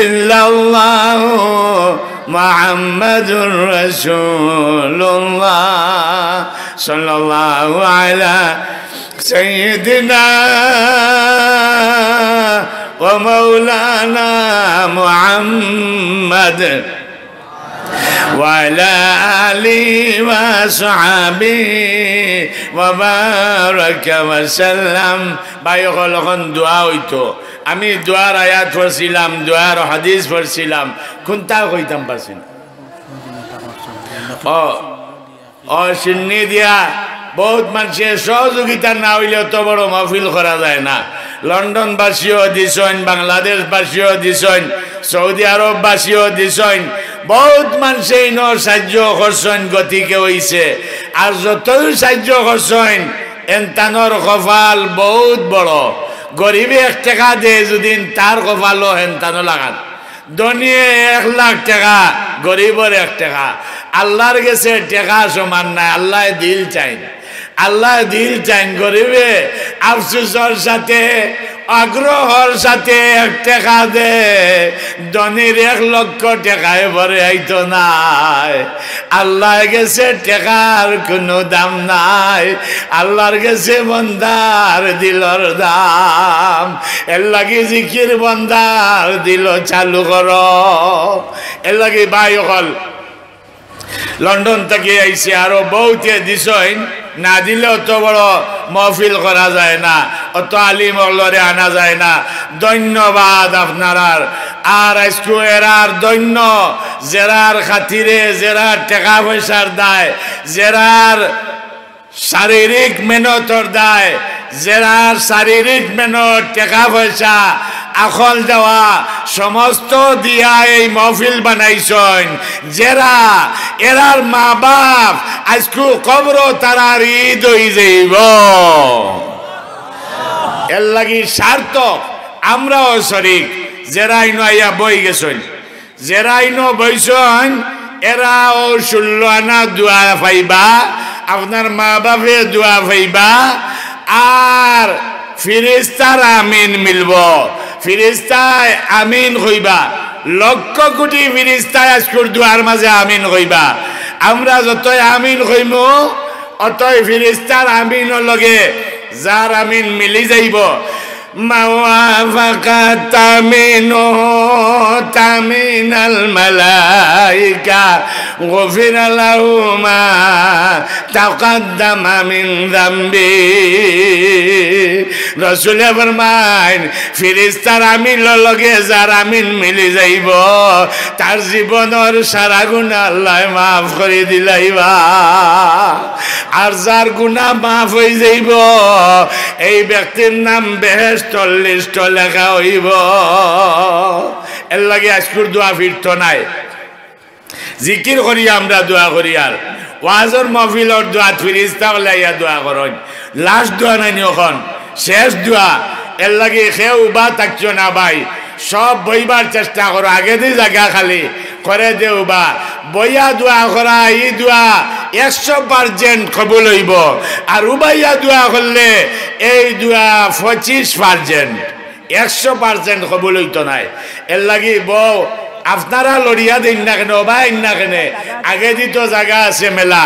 ইল্লাল্লাহু মুহাম্মাদুর রাসূলুল্লাহ সাল্লাল্লাহু আলা সাইয়্যিদিনা ওয়া মাওলানা মুহাম্মাদ ওয়া আলা আলিহি ওয়া সাহবিহি ওয়া বারাকা ওয়া সাল্লাম। ভাই অকল, অখন দোয়া অইতো। আমি দোয়ার আয়াত পড়ছিলাম, দোয়ার হাদিস পড়ছিলাম, কুনটা কইতাম পারছি না। ও, ও, শিন্নি দিয়া বউত মানষে সহযোগিতা না অইলে অত বড় মাহফিল করা যায় না। লন্ডনবাসীও দিছইন, বাংলাদেশবাসীও দিছইন, সৌদি আরববাসীও দিছইন। বউত মানষে ইনো সাইয্য করছইন, গতিকে অইছে। আর যতউ সাইয্য করছইন, এনতানর কপাল বউত বড়। গরিবে এক টেকা দেয় যুদি, তার কপালও হেনতানো লাখান। ধনীয়ে এক লাখ টেকা, গরিবর এক টেকা। আল্লার গেছে টেকা সমান নায়, আল্লায় দিল চাইন। আল্লায় দিল চাইন। গরিবে আফসোসর সাথে, আগ্রহর সাথে এক টেকা দে, ধনীর এক লক্ষ টেকায় ভরে আইতো নায়। আল্লার গেছে টেকার কুনু দাম নাই, আল্লার গেছে বন্দার দিলর দাম। এরলাগি জিকির বন্দার দিলো চালু করো। এরলাগি ভাই অকল, লন্ডন থাকি আইছে, আরো বউতে দিছইন, না দিলে অত বড় মাহফিল করা যায় না, অত আলিম অকলরে আনা যায় না। ধন্যবাদ আপনারার। আর আইজকু এরার ধন্য, যেরার খাতিরে, যেরার টেকা পয়সার দায়, যেরার শারীরিক মেহনতর দায়, যেরার শারীরিক মেহনত, টেকা পয়সা, আকল দেওয়া, সমস্ত দিয়া এই মাহফিল বানাইছইন, যেরা, এরার মা বাপ আইজকু কবরো তারার ঈদ অই যাইবো। এরলাগি সার্থক, আমরাও শরিক, যেরা ইনো আইয়া বই গেছইন। যেরা ইনো বইছইন, এরাও ষোলো আনা দোয়া পাইবা, আপনার মা বাপে দোয়া পাইবা, আর ফিরিস্তার আমিন মিলবো। ফিরিস্তায় আমিন কইবা, লক্ষ কোটি ফিরিস্তায় আইজকুর দোয়ার মাঝে আমিন কইবা। আমরা যতই আমিন কইমু, অতই ফিরিস্তার আমিনর লগে যার আমিন মিলি যাইবো। ما وافق تأمينه تأمين الملائكة غفر له ما تقدم من ذنبه। রসুলে ফরমাইন, ফিরিস্তার আমিনর লগে যার আমিন মিলি যাইবো, তার জীবনর সারা গুনা আল্লায় মাফ করি দিলাইবা। আর যার গুনা মাফ অই যাইবো, এই ব্যক্তির নাম বেহেশতর লিস্টো লেখা অইবো। এরলাগি আইজকুর দোয়া ফিরতো নায়। জিকির করি আমরা দোয়া করি, আর ওয়াজর মাহফিলর দোয়াত ফিরিস্তা অকলে আইয়া দোয়া করইন। লাস্ট দোয়া নায়নি অখন, শেষ দোয়া। এরলাগি কেউ উবা থাকিও না ভাই, সব বইবার চেষ্টা করো, আগেদি জাগা খালি করি দেও উবা। বইয়া দোয়া করা, ই দোয়া একশো percent কবুল অইবো, আর উবাইয়া দোয়া করলে এই দোয়া পঁচিশ percent। একশো percent কবুল অইতো নায়। এরলাগি বউ, আপনারা লড়িয়া দেইন না কেনে, উবাইন না কেনে, আগেদি তো জাগা আছে মেলা,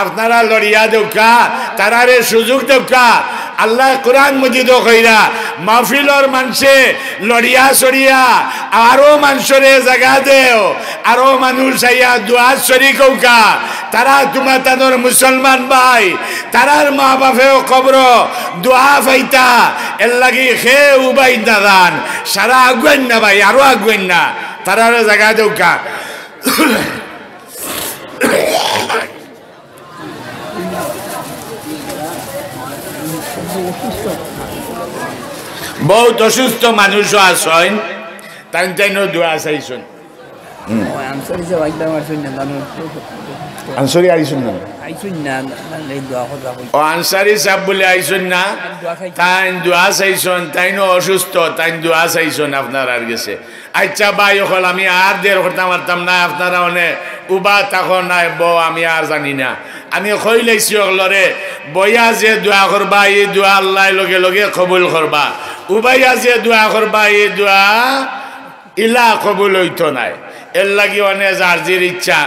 আপনারা লড়িয়া দেউক্কা, তারারে সুযোগ দেউক্কা। আল্লায় কুরআন মজিদো কইরা, মাহফিলর মানষে লড়িয়া চড়িয়া আরো মানষরে জাগা দেও, আরো মানুষ আইয়া দোয়াত শরিক অউক্কা। তারা তুমা তানর মুসলমান ভাই, তারার মা বাপেও কবরো দোয়া পাইতা, এরলাগি কেউ উবাইন না যান, সারা আগুয়াইন না ভাই, আরো আগুয়াইন না, তারারে জাগা দেউক্কা। বউত অসুস্থ মানুষও আছইন, তাইন তাইনও দোয়া চাইছইন। হুম। ও, আনসারি সাব আইছইন না, জানো? আনসারি আইছইন না? আইছইন না, না, না, এই দোয়া কথা কই। ও, আনসারি সাব বুলে আইছইন না? দোয়া চাইছইন। তাইন দোয়া চাইছইন, তাইনও অসুস্থ, তাইন দোয়া চাইছইন আপনারার গেছে। আইচ্ছা ভাই অকল, আমি আর দের করতাম পারতাম না, আপনারা অনে উবা থাকো না বও, আমি আর জানি না। আমি কইলাইছি অকলরে, বইয়া যে দোয়া করবা, ই দোয়া আল্লায় লগে লগে কবুল করবা। উবাইয়া যে দোয়া করবা, ই দোয়া ইলা কবুল অইতো নায়। এরলাগি অনে যার যির ইচ্ছা।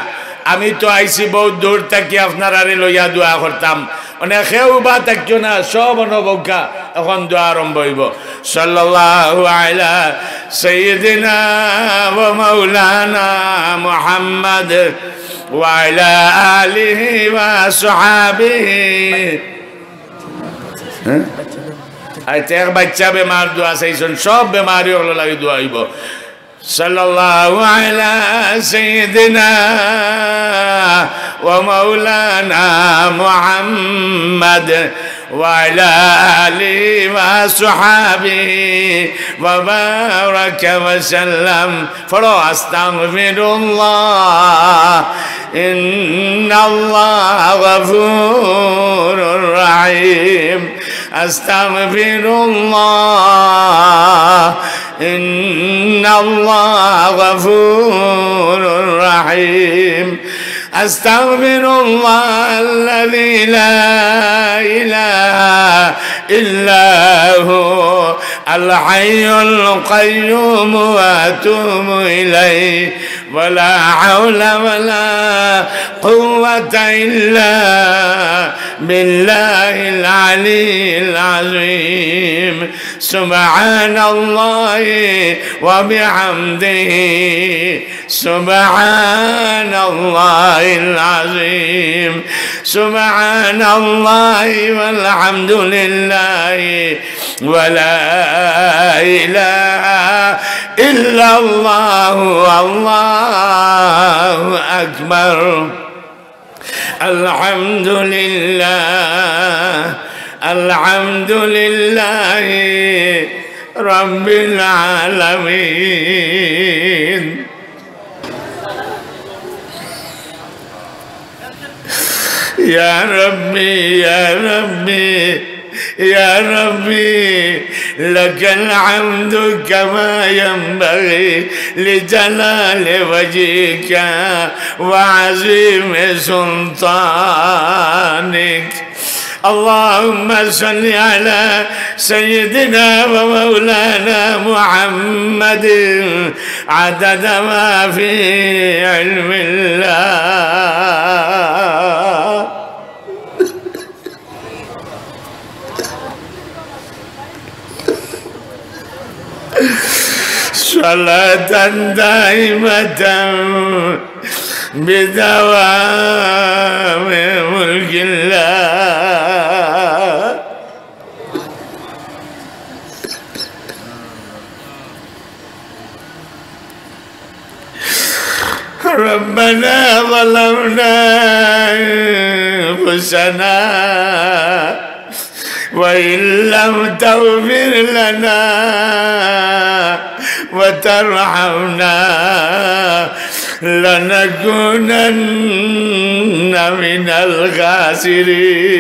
আমি তো আইছি বউত দূর থাকি আপনারারে লইয়া দোয়া করতাম। অনে কেউ উবা থাকিও না, সব অনো বউক্কা, এখন দোয়া আরম্ভ অইবো। সাল্লাল্লাহু আলা সাইয়্যিদিনা ওয়া মাওলানা মুহাম্মাদ ওয়া আলা আলিহি ওয়া সাহাবিহি। হ্যাঁ? আইচ্ছা, এক বাইচ্চা বেমার দোয়া চাইছইন, সব বেমারি অকলর লাগি দোয়া অইবো। সাল্লাল্লাহু আলা সাইয়্যিদিনা ওয়া মাওলানা মুহাম্মাদ ওয়া আলা আলিহি ওয়া সাহাবিহি ওয়া বারাকা ওয়া সাল্লাম। পড়ো, আস্তাগফিরুল্লাহ, ইন্নাল্লাহা গফুরুর রহিম। আস্তাগফিরুল্লাহ, ইন্নাল্লাহা গফুরুর রহিম। أستغفر الله الذي لا إله إلا هو الحي القيوم وأتوب إليه، ولا حول ولا قوة إلا بالله العلي العظيم. سبحان الله وبحمده، سبحان الله العظيم، سبحان الله والحمد لله، ولا إله إلا الله، والله أكبر. الحمد لله، الحمد لله رب العالمين. يا ربي، يا ربي، يا ربي، لك الحمد كما ينبغي لجلال وجهك وعظيم سلطانك. اللهم صل على سيدنا ومولانا محمد عدد ما في علم الله. صلاة دائمة بدوام ملك الله. ربنا ظلمنا أنفسنا وإن لم تغفر لنا وترحمنا لنكونن من الخاسرين.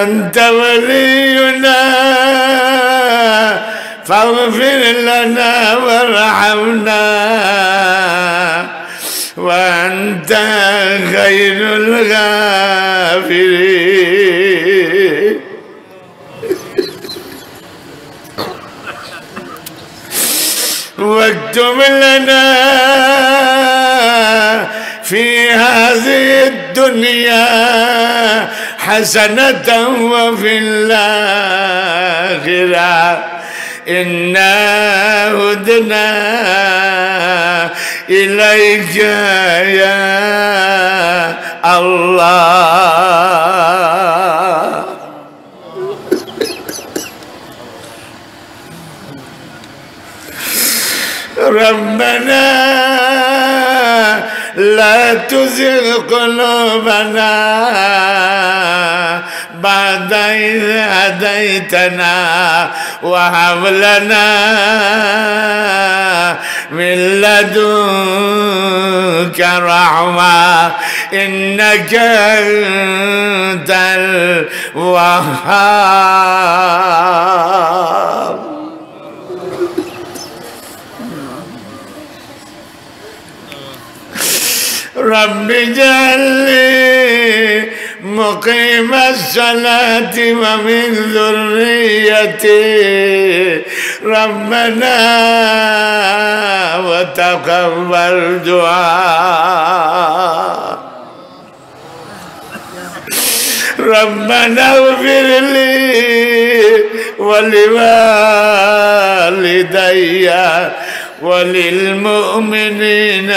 أنت ولينا فاغفر لنا وارحمنا وأنت خير الغافرين. واكتب لنا في هذه الدنيا حسنة وفي الآخرة إنا هدنا إليك يا الله. ربنا لا تزغ قلوبنا بعد إذ هديتنا وهب لنا من لدنك رحمة إنك أنت الوهاب. رب اجعلني مقيم الصلاة ومن ذريتي. ربنا وتقبل دعاء. ربنا اغفر لي ولوالدي وللمؤمنين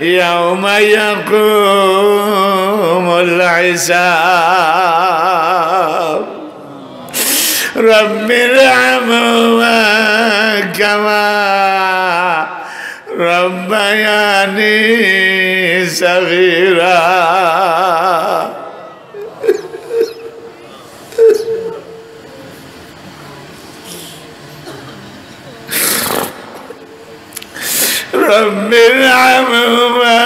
يوم يقوم الحساب. رب ارحمهما كما ربياني صغيرا. رب ارحمهما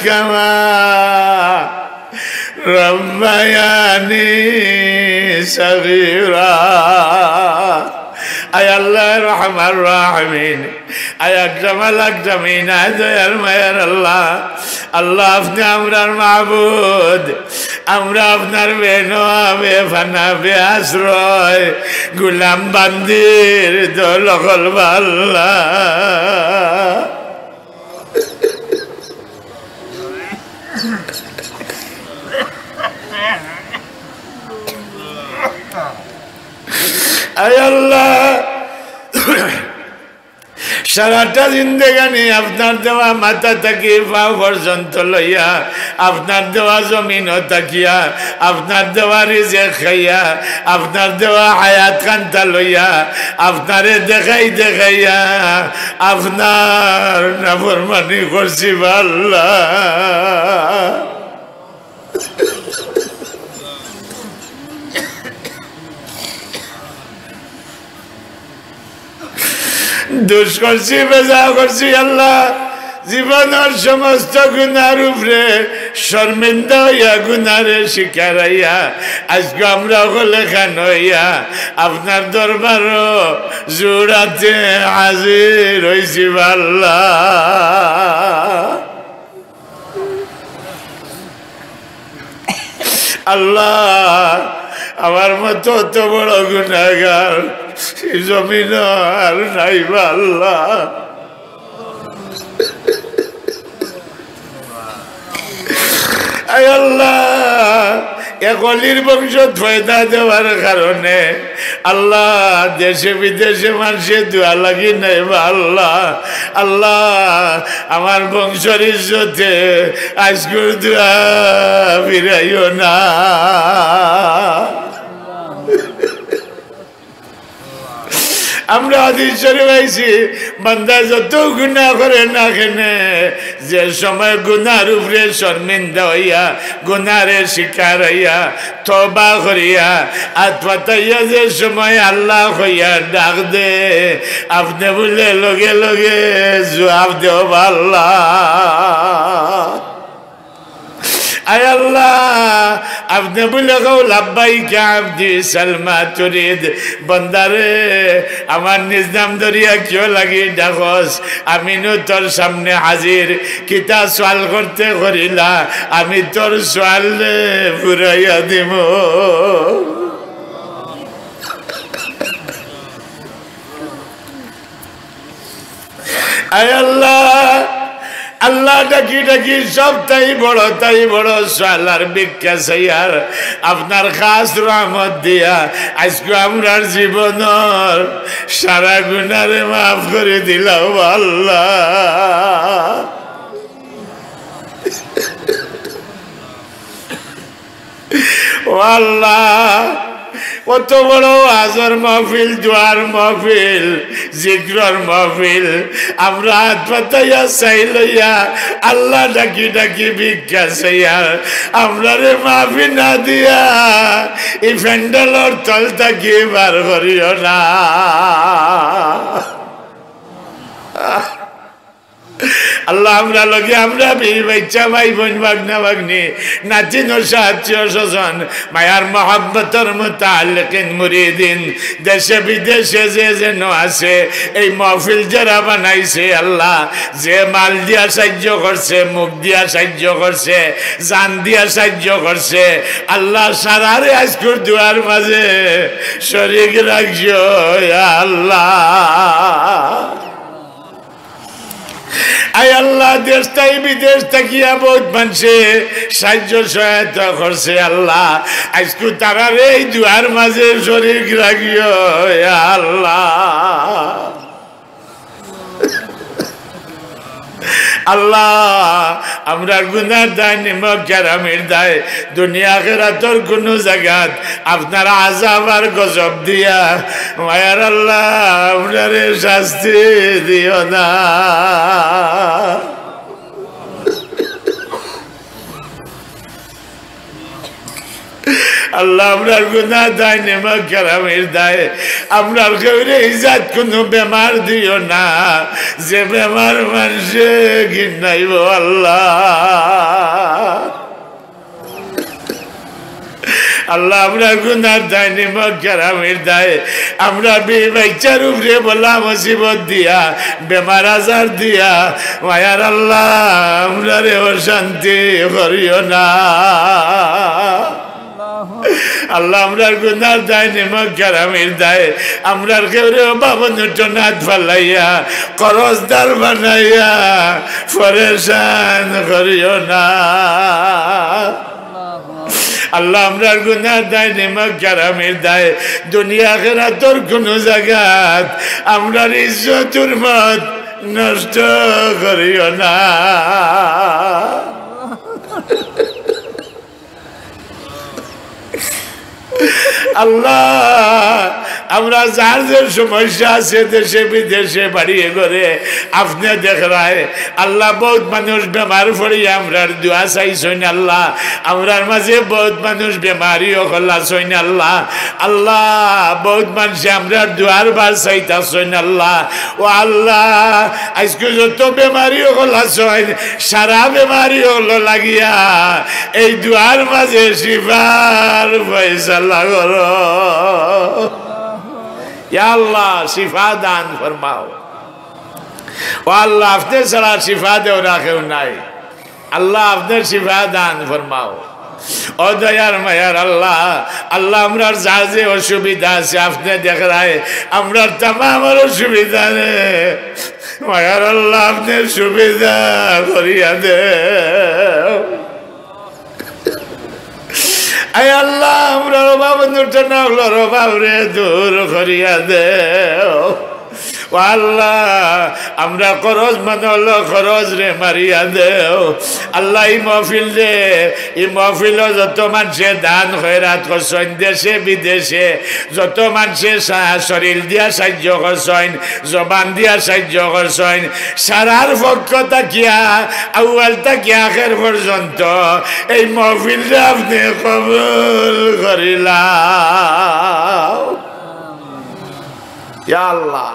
كما ربياني صغيرا. আয় আল্লাহ রহমান রাহিমিন, আয় আকরামাল আকরামিন, আয় দয়ার মায়ার আল্লাহ। আল্লাহ, আপনে আমরার মাবুদ, আমরা আপনার বেনওয়া, বেফানা, বেআশ্রয়, গুলাম বান্দির দল অকল বা আল্লাহ। আয় আল্লাহ, সারাটা জিন্দেগানি আপনার দেওয়া মাথা থাকি পাও পর্যন্ত লইয়া, আপনার দেওয়া জমিনো থাকিয়া, আপনার দেওয়া রিজেক খাইয়া, আপনার দেওয়া হায়াত খান্তা লইয়া, আপনারে দেখাই দেখাইয়া আপনার নাফরমানি করছি বা আল্লাহ। দুষ করছি, বেজা করছি আল্লাহ, জীবনর সমস্ত গুনার উপরে শর্মিন্দা অইয়া, গুনারে স্বীকার অইয়া, আইজকু আমরা অকলে খান অইয়া আপনার দরবারো জোড়াতে হাজির অইছি বা আল্লাহ। আল্লাহ, আমার মতো অত বড় গুনাগার ই জমিনো আর নাই বা আল্লাহ। আয় আল্লাহ, এক অলির বংশত পয়দা দেওয়ার কারণে আল্লাহ, দেশে বিদেশে মানষে দোয়া লাগি নেয় বা আল্লাহ। আল্লাহ, আমার বংশর ইজ্জতে আইজকুর দোয়া ফিরাইও না। আমরা হাদিস শরীফ পাইছি, বান্দা যত গুনা করে না কেনে, যে সময় গুনার উপরে শর্মিন্দা অইয়া, গুনারে স্বীকার অইয়া, তওবা করিয়া, আত পাতাইয়া যে সময় আল্লাহ কইয়া ডাক দে, আপনে বুলে লগে লগে জুয়াব দেও বা আল্লাহ। আয় আল্লাহ, আপনে বুলে কও, "লাব্বাইকা আবদি সালমা তুরিদ।" বন্দারে, আমার নিজ নাম ধরিয়া কিয় লাগি ডাকস? আমি নু তোর সামনে হাজির। কিতা সওয়াল করতে করিলা, আমি তোর সওয়াল ফুরাইয়া দিমু। আয় আল্লাহ, আল্লাহ ডাকি ডাকি সব তাই বড়, তাই বড় সওয়ালার ভিক্ষা চাইয়ার, আপনার খাস রহমত দিয়া আইজকু আমরার জীবনর সারা গুনারে মাফ করি দিলাও আল্লাহ। ও আল্লাহ, অত বড় ওয়াজর মাহফিল, দোয়ার মাহফিল, জিক্রর মাহফিল, আমরা আত পাতাইয়া চাই লইয়া, আল্লাহ ডাকি ডাকি ভিক্ষা চাইয়া, আমরারে মাফি না দিয়া ই প্যান্ডেলর তল থাকি বার করিও না। আল্লাহ, আমরার লগে আমরার বিবি বাচ্চা, ভাই বইন, ভাগনা ভাগনি, নাতি নশা, আত্মীয় স্বজন, মায়ার মহব্বতর মুতাআল্লিকিন মুরিদিন, দেশে বিদেশে যে যেন আছে, এই মাহফিল যারা বানাইছে আল্লাহ, যে মাল দিয়া সাহায্য করছে, মুখ দিয়া সাহায্য করছে, জান দিয়া সাহায্য করছে, আল্লাহ সারারে আইজকুর দোয়ার মাঝে শরিক রাখিও, ইয়া আল্লাহ। আয় আল্লাহ, দেশ তাই বিদেশ থাকিয়া বউত মানষে সাহায্য সহায়তা করছে আল্লাহ। আইজকু তারারে এই দোয়ার মাঝে শরিক রাখিও, ইয়া আল্লাহ। আল্লাহ, আমরার গুনার দায়, নিমক হারামির দায়, দুনিয়া আখেরাতর কুনু জাগাত আপনার আযাব আর গজব দিয়া, মায়ার আল্লাহ, আমরারে শাস্তি দিও না। আল্লাহ, আমরার গুনার দায়, নিমক হারামির দায়, আমরার কেউরে ইজাত কুনু বেমার দিও না, যে বেমার মানষে ঘিন্নাইবো আল্লাহ। আল্লাহ, আমরার গুনার দায়, নিমক হারামির দায়, আমরার বিবি বাচ্চার উপরে বালা মুসিবত দিয়া, বেমার আজার দিয়া, মায়ার আল্লাহ, আমরারে অশান্তি করিও না। আল্লাহ, আমরার গুনার দায়, নিমক হারামির দায়, আমরার কেউরে অভাব অনটনাত ফালাইয়া, করজদার বানাইয়া, পরেশান করিও না। আল্লাহ, আমরার গুনার দায়, নিমক হারামির দায়, দুনিয়া আখেরাতর কুনু জাগাত আমরার ইজ্জত হুরমত নষ্ট করিও না। আল্লাহ, আমরা যার যে সমস্যা আছে, দেশে বিদেশে, বাড়ি ঘরে, আপনে দেখরায়। আল্লাহ, বউত মানুষ বেমার পড়ি আমরার দোয়া চাইছইন আল্লাহ। আমরার মাঝে বউত মানুষ বেমারি অকল আছইন আল্লাহ। আল্লাহ, বউত মানষে আমরার দোয়ার বার চাইতাছইন আল্লাহ। ও আল্লাহ, আইজকু যত বেমারি অকল আছইন, সারা বেমারি অকলর লাগিয়া এই দোয়ার মাঝে শিফার ফয়সালা করো। ইয়া আল্লাহ, শিফা দান ফরমাও। ও আল্লাহ, আপনে ছাড়া শিফা দেওরা কেউ নাই। আল্লাহ, আপনে শিফা দান ফরমাও। ও দয়ার মায়ার আল্লাহ, আল্লাহ, আমরার যার যে অসুবিধা আছে, আপনে দেখরায় আমরার তামামর অসুবিধারে। মায়ার আল্লাহ, আপনে সুবিধা করিয়া দেও। আয় আল্লাহ, আমরার অভাব অনটন অকলর অভাবরে দূর করিয়া দেও। ও আল্লাহ, আমরার করজমন্দর করজরে মারিয়া দেও। আল্লাহ, ই মাহফিলরে, ই মাহফিলো যত মানষে দান খয়রাত করছইন, দেশে বিদেশে, যত মানষে সা-, শরীর দিয়া সাহায্য করছইন, জবান দিয়া সাহায্য করছইন, সারার পক্ষ থাকিয়া, আউয়াল থাকি আখের পর্যন্ত, এই মাহফিলরে আপনে কবুল করিলাও। ইয়া আল্লাহ,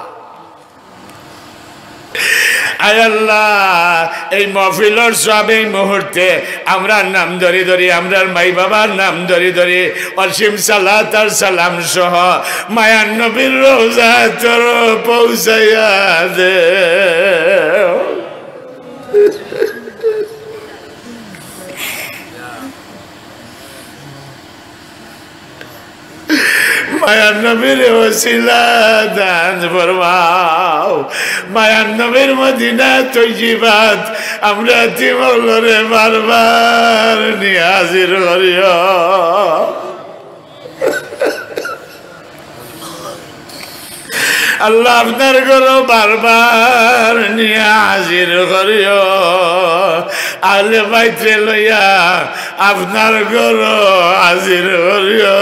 আয় আল্লাহ, এই মাহফিলর সওয়াব এই মুহূর্তে আমরার নাম ধরি ধরি, আমরার মাই বাবার নাম ধরি ধরি, অসীম সালাত আর সালাম সহ মায়ার নবীর রওজা তরে পৌঁছাইয়া দেও। মায়ার নবীর ওসিলা দান ফরমাও। মায়ার নবীর মদিনা তৈয়িবাত আমরা এতিম অকলরে বারবার নিয়া হাজির করিও। আল্লাহ, আপনার ঘরো বারবার নিয়া হাজির করিও। আহলে বাইতরে লইয়া আপনার ঘরো হাজির করিও।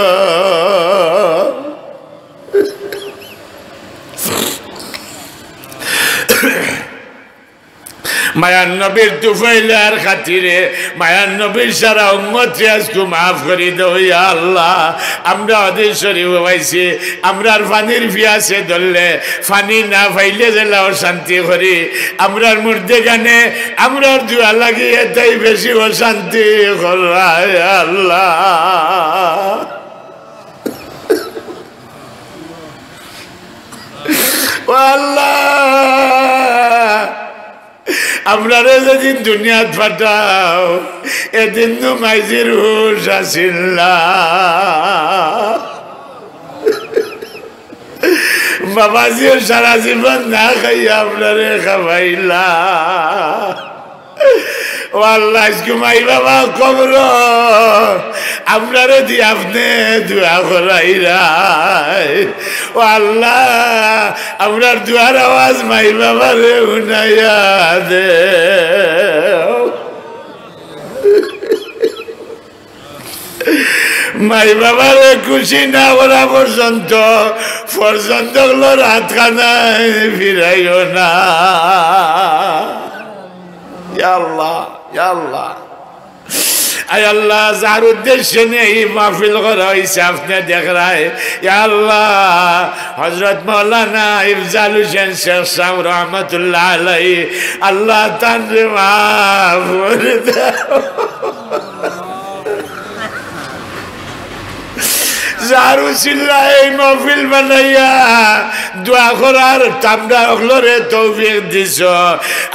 মায়ার নবীর তুফাইলার খাতিরে, মায়ার নবীর সারা উম্মতরে আইজকু মাফ করি দেও, ইয়া আল্লাহ। আমরা হাদিস শরীফো পাইছি, আমরার পানির পিয়াসে ধরলে, পানি না পাইলে যেলা অশান্তি করি, আমরার মুর্দেগানে আমরার দোয়া লাগি এতাই বেশি অশান্তি করায়, ইয়া আল্লাহ। ও আল্লাহ, আমরারে যেদিন দুনিয়াত পাঠাও, এদিন নু মাইজির হুশ আছিল না। বাবাজিও সারা জীবন না খাইয়া আমরারে খাওয়াইলা। ও আল্লাহ, আইজকু মাই বাবা কবরো, আমরারে দি আপনে দোয়া করাইরায়। ও আল্লাহ, আমরার দোয়ার আওয়াজ মাই বাবারে হুনাইয়া দেও। মাই বাবারে খুশি না করা পর্যন্ত, পর্যন্ত অকলর আতখানায় ফিরাইও না। ইয়া আল্লাহ, ইয়া আল্লাহ। আয় আল্লাহ, যার উদ্দেশ্যে নিয়া ই মাহফিল করা অইছে, আপনে দেখরায়। ইয়া আল্লাহ, হযরত মাওলানা ইফজাল হোসেন শেখ সাহেব রহমতুল্লাহ আলাইহি, আল্লাহ, তানরে মাফ করি দেও। যার উসিলায় এই মাহফিল বানাইয়া দোয়া করার আমরা অকলরে তৌফিক দিছো,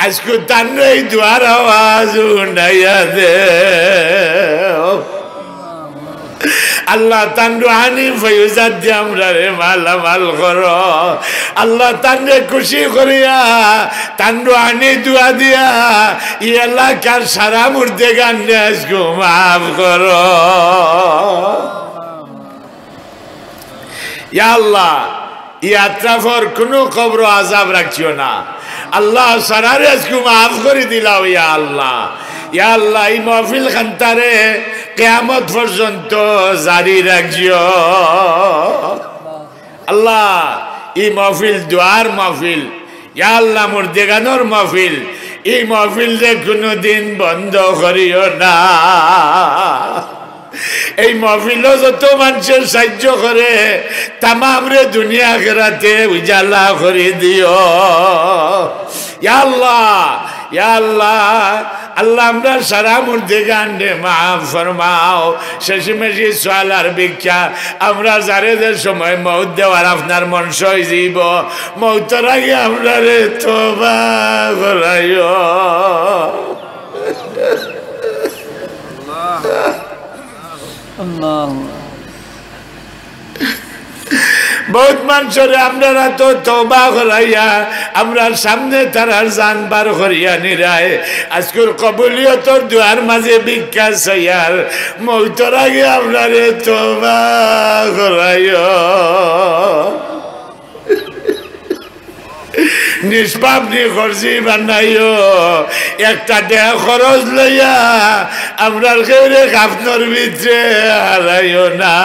আইজকু তানরে এই দোয়ার আওয়াজ হুনাইয়া দেও। আল্লাহ, তান রুহানি ফয়ুজাত দিয়া আমরারে মালামাল করো। আল্লাহ, তানরে খুশি করিয়া, তান রুহানি দোয়া দিয়া, ই এলাকার সারা মুর্দেগানরে আইজকু মাফ করো। ইয়া আল্লাহ, ই আতরাফর কুনু কবরো আজাব রাখিও না। আল্লাহ, সারারে আইজকু মাফ করি দিলাও, ইয়া আল্লাহ। ইয়া আল্লাহ, ই মাহফিল খানতারে কিয়ামত পর্যন্ত জারি রাখিও। আল্লাহ, ই মাহফিল দোয়ার মাহফিল, ইয়া আল্লাহ, মুর্দেগানর মাহফিল, ই মাহফিলরে কুনুদিন বন্ধ করিও না। এই মাহফিলো যত মানষে সাইয্য করে, তামামরে দুনিয়া আখেরাতে উজালা করি দিও। ইয়া আল্লাহ, ইয়া আল্লাহ, আল্লাহ, আমরার সারা মুর্দেগানরে মাফ ফরমাও। শেষমেশি সওয়াল আর ভিক্ষা, আমরা যারে যে সময় মউত দেওয়ার আপনার মনশা অইযিবো, মউতর আগে আমরারে তওবা করাইও। আল্লাহ। বউত মানষরে আমরার আতো তওবা করাইয়া, আমরার সামনে তারার জান বার করিয়া নিরায়। আইজকুর কবুলিয়তর দোয়ার মাঝে ভিক্ষা চাইয়ার, মউতর আগে আমরারে তওবা করাইও। নিষ্পাপ নিখরজি বানাইও, একটা টেকা খরচ লইয়া আমরার কেউরে কাফনর ভিতরে হারাইও না।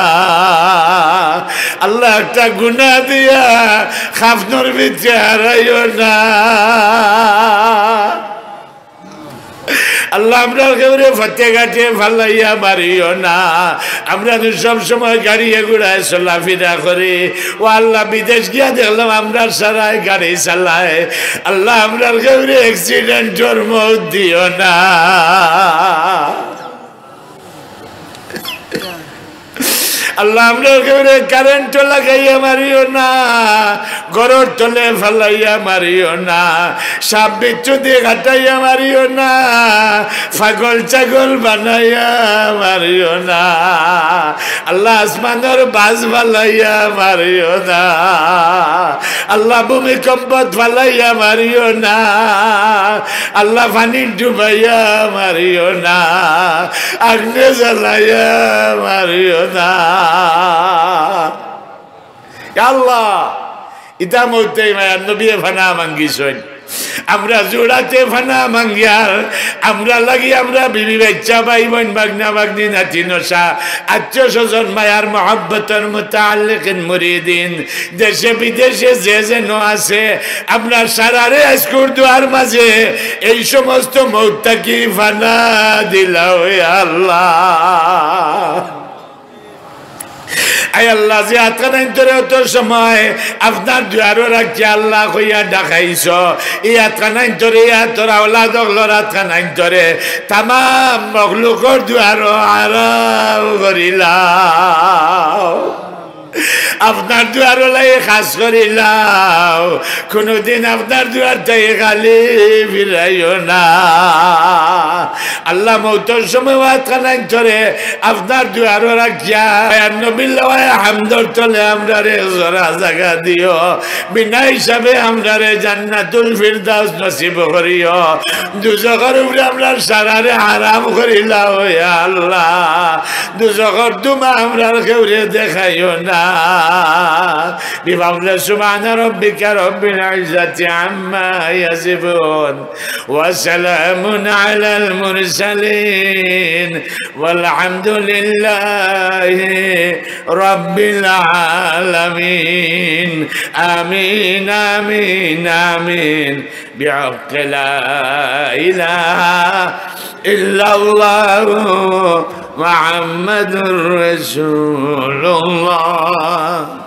আল্লাহ, একটা গুনা দিয়া কাফনর ভিতরে হারাইও না। আল্লাহ, আমরার কেউরে পথে ঘাটে ফালাইয়া মারিও না। আমরা তো সব সময় গাড়িয়ে ঘোড়ায় চলাফেরা করি। ও আল্লাহ, বিদেশ গিয়া দেখলাম আমরার সারায় গাড়ি চালায়। আল্লাহ, আমরার কেউরে accident-অর মউত দিও না। আল্লাহ, আমরার কেউরে কারেন্টো লাগাইয়া মারিও না, ঘরর তলে ফালাইয়া মারিও না, সাপ বিচ্ছুদি কাটাইয়া মারিও না, পাগল ছাগল বানাইয়া মারিও না। আল্লাহ, আসমানর বাজ ফালাইয়া মারিও না। আল্লাহ, ভূমিকম্পত ফালাইয়া মারিও না। আল্লাহ, পানিত ডুবাইয়া মারিও না। আগুনে জ্বালাইয়া মারিও না। ইয়া আল্লাহ, ইতা মউতে মায়ার নবীয়ে পানা মাঙ্গিছইন। আমরা জুড়াতে পানা মাঙ্গিয়ার, আমরা লাগি আমরা বিবি বাইচ্চা, ভাই বইন, ভাগনা ভাগনি, নাতি নশা, আত্মীয় স্বজন, মায়ার মহব্বতর মুতাআল্লিকিন মুরিদিন, দেশে বিদেশে যে যেন আছে, আমরা সারারে আজকুর দোয়ার মাঝে এই সমস্ত মউত থাকি পানা দিলাও, ইয়া আল্লাহ। আয় আল্লাহ, যে আতখানাইন্তরে অত সময় আপনার দুয়ারো রাখিয়া আল্লাহ কইয়া ডাকাইছ, ই আতখানাইন্তরে, ই আতর আওলাদ অকলর আতখানাইন্তরে তামাম মখলুকর দুয়ারো হারাম করিলাও। আপনার দুয়ারো লাগি খাস করিলাও। কুনুদিন আপনার দুয়ার থাকি খালি ফিরাইও না। আল্লাহ, মউতর সময় আতখানাইন্তরে আপনার দুয়ারো রাখিয়া, আর নবীর লওয়ায় হামদর তলে আমরারে জরা জাগা দিও। বিনা হিসাবে আমরারে জান্নাতুল ফিরদাউস নসিব করিও। দুজখর উপরে আমরার সারারে হারাম করিলাও, ইয়া আল্লাহ। দুজখর ধুমা আমরার কেউরে দেখাইও না। بفضل سبحان ربك رب العزة عما يصفون، وسلام على المرسلين، والحمد لله رب العالمين. آمين، آمين، آمين. بحق لا إله إلا الله محمد رسول الله.